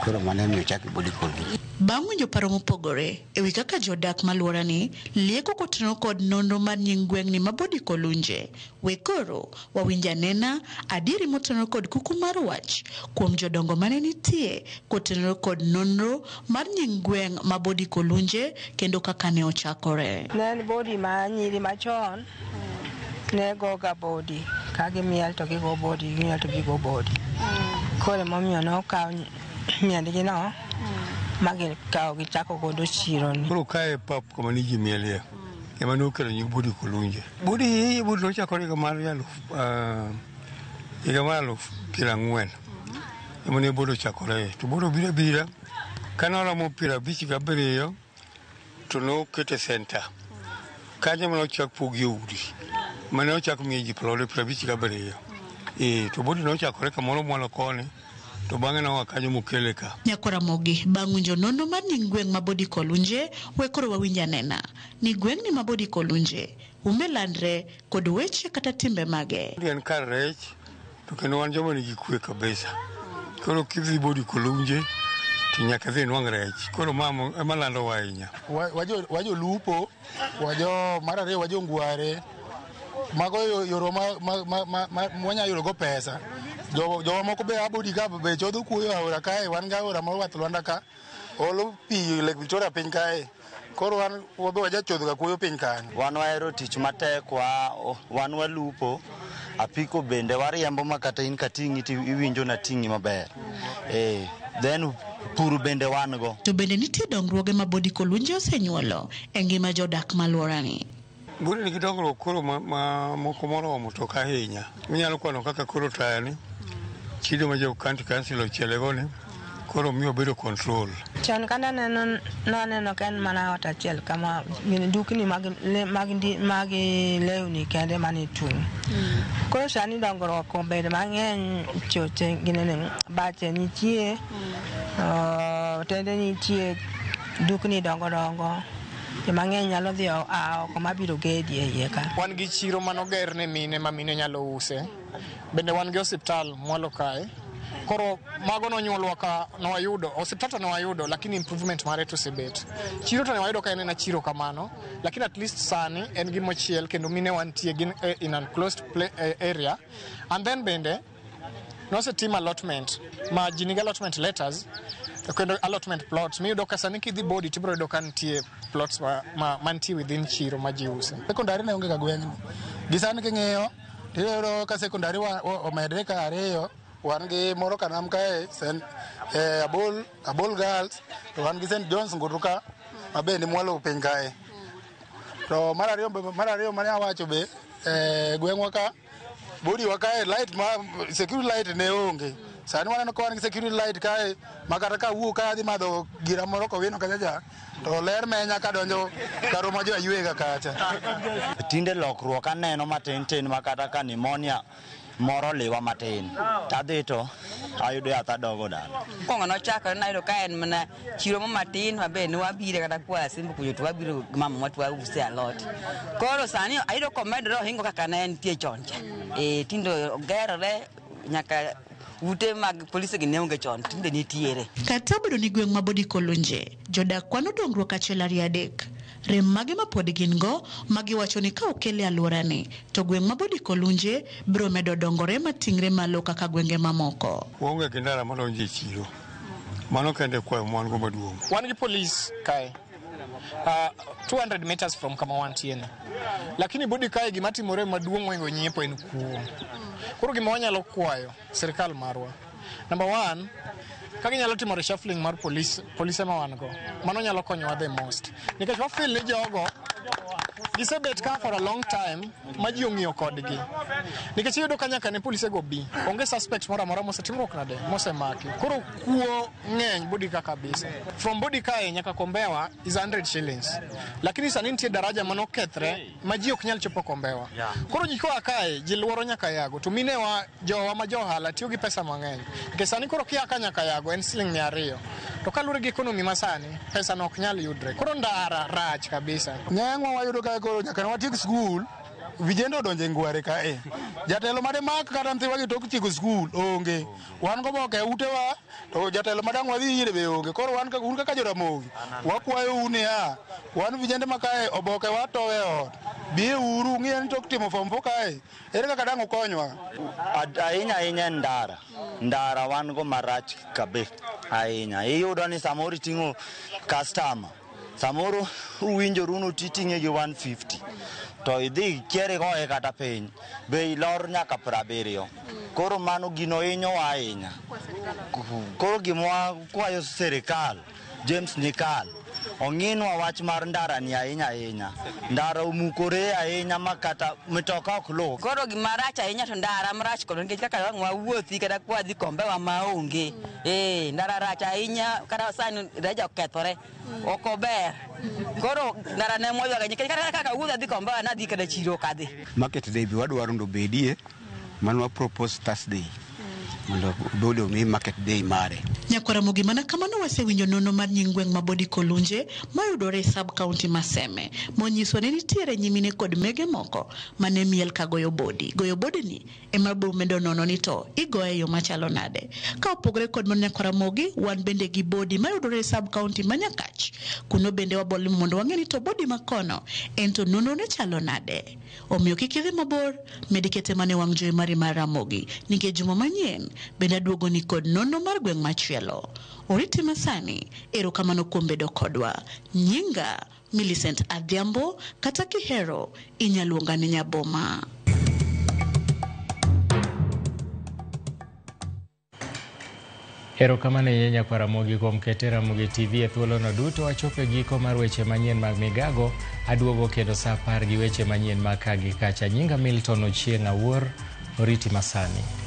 Speaker 12: Koro mano emomiyo ochaki Bodi Kolunje.
Speaker 7: Bang' winjo paro mopogore ewi kaka jodak maluorani lieko kotenore kod nonro mar nying gweng'ni ma Bodi Kolunje, we koro wawinj anena adieri motenore kod kuku mar wach kuom jodongo mane nitie kotenore kod nonro mar nying gweng' ma Bodi Kolunje kendo kaka ne ochakore.
Speaker 13: Ne en Bodi ma nyiri machon ne goga Bodi, ka gimiel to gigo Bodi, gimiel to gigo Bodi. Koro emomiyo nokaw miendgi no ma gikawo gichako godo chironi.
Speaker 14: Koro kae pap kama ni ji mielie ema nokelo nying Bodi Kolunje. Bodi nochakore higa mar 1940 ema ne Bodi ochakore. To Bodi obiro abira kane oromo 57 to nokete center. Kanyo ema nochak pogie udi mane ochak miye ji plode 57. To Bodi nochakore kamoro mwalo koni to bang'e noa kanyo mokele ka.
Speaker 7: Nyakwaramogi bang' winjo nonro mar nying gweng' ma Bodi Kolunje, we koro wawinj anena ni gweng'ni ma Bodi Kolunje ume landre kod weche kata timbe mage.
Speaker 14: En kar rech to kendo wan joma nigi kwe kabisa. Koro kidhi Bodi Kolunje to nyaka idhi nwang' rech. Koro mamo ema landowa ahinya.
Speaker 9: Wajolupo, wajo mar ariyo wajo ngware. Mago yoro ma wanyalo yudo go pesa. Jowa moko be abodi ka be chodho kuoyo aora kae, wan gi aora mar Wath Lwanda ka olo pi Lake Victoria piny kae. Koro wan wabe wajachodho ga kuoyo piny kanyo.
Speaker 10: Wan wahero tich matek, wan walupo, apiko bende wariembo ma kata in kating'i to iwinjo nating'i maber. Then pur bende wan go.
Speaker 7: To bende nitie dongruoge ma Bodi Kolunje osenyuolo e ngima jodak maluorani.
Speaker 14: Bodi nigi dongruok koro ma moko moromo to ok ahinya. Inyalo kwano kaka koro taya ni, chido ma jo county council ochielego ni, koro miyo bedo control.
Speaker 13: Chon ka naneno naneno ka en mana ot achiel kama gin dukni mag mag mag lewni kende mane tung'. Koro sani dongruok obedo mang'eny choche ginene bache nitie, otende nitie, dukni dongo dongo. Joma ng'eny nyalo dhi a oko mabiro gedi e iye ka.
Speaker 8: Wan gi chiro manoger ne mine ma mine nyalo use. Bende wan gi osiptal mwalo kae. Koro mago nonyuolwa ka nwayudo, osiptal to nwayudo lakini improvement mare to osebet. Chiro to ne wayudo ka en ena chiro kamano, lakini at least sani en gimochiel kendo mine wantie gin in an closed area. And then bende nosetim allotment ma ji nigi allotment letters kendo allotment plots miyudo ka sani kidhi bodi tibiro yudo ka nitie plots ma mantie within chiro ma ji use.
Speaker 9: Sekondari ne onge ga gweng'ni. Gi sani king'iyo tiyudo ka sekondari omedre ka ariyo, wan gi moro kanam kae, St. Abol Girls, to wan gi St. John's Ngutu ka, ma be ni mwalo piny kae. To mar ariyo mane awacho be, gweng'wa ka, bodi wa kae, light ma, security light ne onge. Sani waneno ka wan gi security light kae, ma kata ka awuok ka adhi madho gira moro kowino kacha cha, to ler menya kadonjo karomo jo ayuega kacha.
Speaker 10: Tinde lokruok aneno matin tin ma kata ka pneumonia moro liwa matin, tadhi to ayudo yath adogo dala.
Speaker 11: Mokwongo nochakore nayudo ka en mana chiro mo matin ma be ne wabire kata kwa Simba kucho to wabiro gi mama to wause alot. Koro sani ayudo komedore ohingo kaka ne entie chon cha. Tinde ogerore nyaka ute mag polise gi ne onge chon, tinde nitiere.
Speaker 7: Kata obedo ni gweng' ma Bodi Kolunje, jodak kwano dongruok 1 2 3. Rem mage ma pod gin go ma giwacho ni ka okel e alworani to gweng' ma Bodi Kolunje biro medo dongore mating're malo kaka gwenge mamoko.
Speaker 14: Waonge gi ndara madonjo e chiro. Mano kende kwayo ma wan go maduong'.
Speaker 8: Wan gi polis kae. 200 meters from kama wantie ni. Lakini Bodi kae gima timore maduong' mohingo nyiepo en kuo. Koro gima wanyalo kwayo sirikal marwa. Number 1, ka ginyalo timo reshuffling mar polise ma wan go, mano nyalo konyowa the most. Nikech wa feel ni jogo gisebet ka for a long time ma ji ong'iyo kodgi. Nikech iyudo ka nyaka ne polise go bi, onge suspect moro amora mosetimruok nade, mosemaki. Koro kuo ng'eny Bodi ka kabisa. From Bodi kae nyaka Kombewa is 100 shillings. Lakini sani nitie daraja manokethre ma ji ok nyal chopo Kombewa. Koro ji koa kae, ji luoro nyaka Yago. To minewa, jowa ma jo ohala tiyo gi pesa mang'eny. Nikech sani koro kia ka nyaka Yago en siling 200. To kaluwore gi economy masani, pesa no ok nyal yudre. Koro ndara rach kabisa.
Speaker 9: Ng'eng'wa wayudo ka koro nyaka ne watiek skul, vijende odonjo e ngware kae. Jatelo made mak kata nyithiwa gi tok tieko skul onge. Wan goboke e utewa, to jatelo madang' wadhi ire be onge. Koro wan un kaka Joramogi, wakwayou niya, wan vijende ma kae oboke watowe e ot. Biye uru ung'iye ni tok timo form 4 kae, ere kaka dang' ukonywa?
Speaker 10: Ahinya ahinya en ndara. Ndara wan go marach kabisa ahinya. Iyudo ni samoro iting'o customer, samoro uwinjoru ni titing'e gi 150 to idhi kier igoye kata piny, be ilor nyaka 70. Koro mano gino hinyowa ahinya. Koro gima wakwayo sirikal, James Nyikal, ong'inwa wach mar ndara ni ahinya ahinya. Ndara omukore ahinya ma kata mitoka ok luw.
Speaker 11: Koro gima rach ahinya to ndara marach kod nikech kaka wang' wawuothi kata kwadhi Kombewa maonge. Ndara rach ahinya kata sani daraja okethore. Ok ober. Koro ndara ne mwaywago nikech kata kaka awuotho adhi Kombewa nadhi kata chiro ok adhi.
Speaker 12: Market day be wadwaro mondo obedie, mano wa propose Thursday mondo obed omi market day mare.
Speaker 7: Nyakwaramogi mana kamano wasewinjo nono mar nying gweng' ma Bodi Kolunje mayudore e sub county ma Seme, monyiso ni nitiere nyimine kod mege moko mane miel ka goyo bodi. Goyo bodi ni ema biro medo nono ni to igoye e yo machalo nade. Ka opogore kod mano Nyakwaramogi, wan bende gi bodi mayudore e sub county ma Nyakach. Kuno bende wabolimo mondo wang'e ni to bodi makono en to nonro ne chalo nade. Omiyo kik idhi mabor, med kete mana e wang' jowi mari mar Ramogi, nikech juma manyien bende aduogo ni kod nonro mar gweng' machielo. Oriti masani, erokamano kuom bedo kodwa. Nyinga Millicent Adhiambo, kata kihero inyaluonga ni Nyaboma.
Speaker 1: E Erokamano ahinya nyakwar Ramogi kuom kete Ramogi TV e thuolono duto. Wachopo e giko mar weche manyien mag migago. Aduogo kendo saa 10 gi weche manyien mag ka gi kacha. Nyinga Milton Ochieng' Awuor, oriti masani.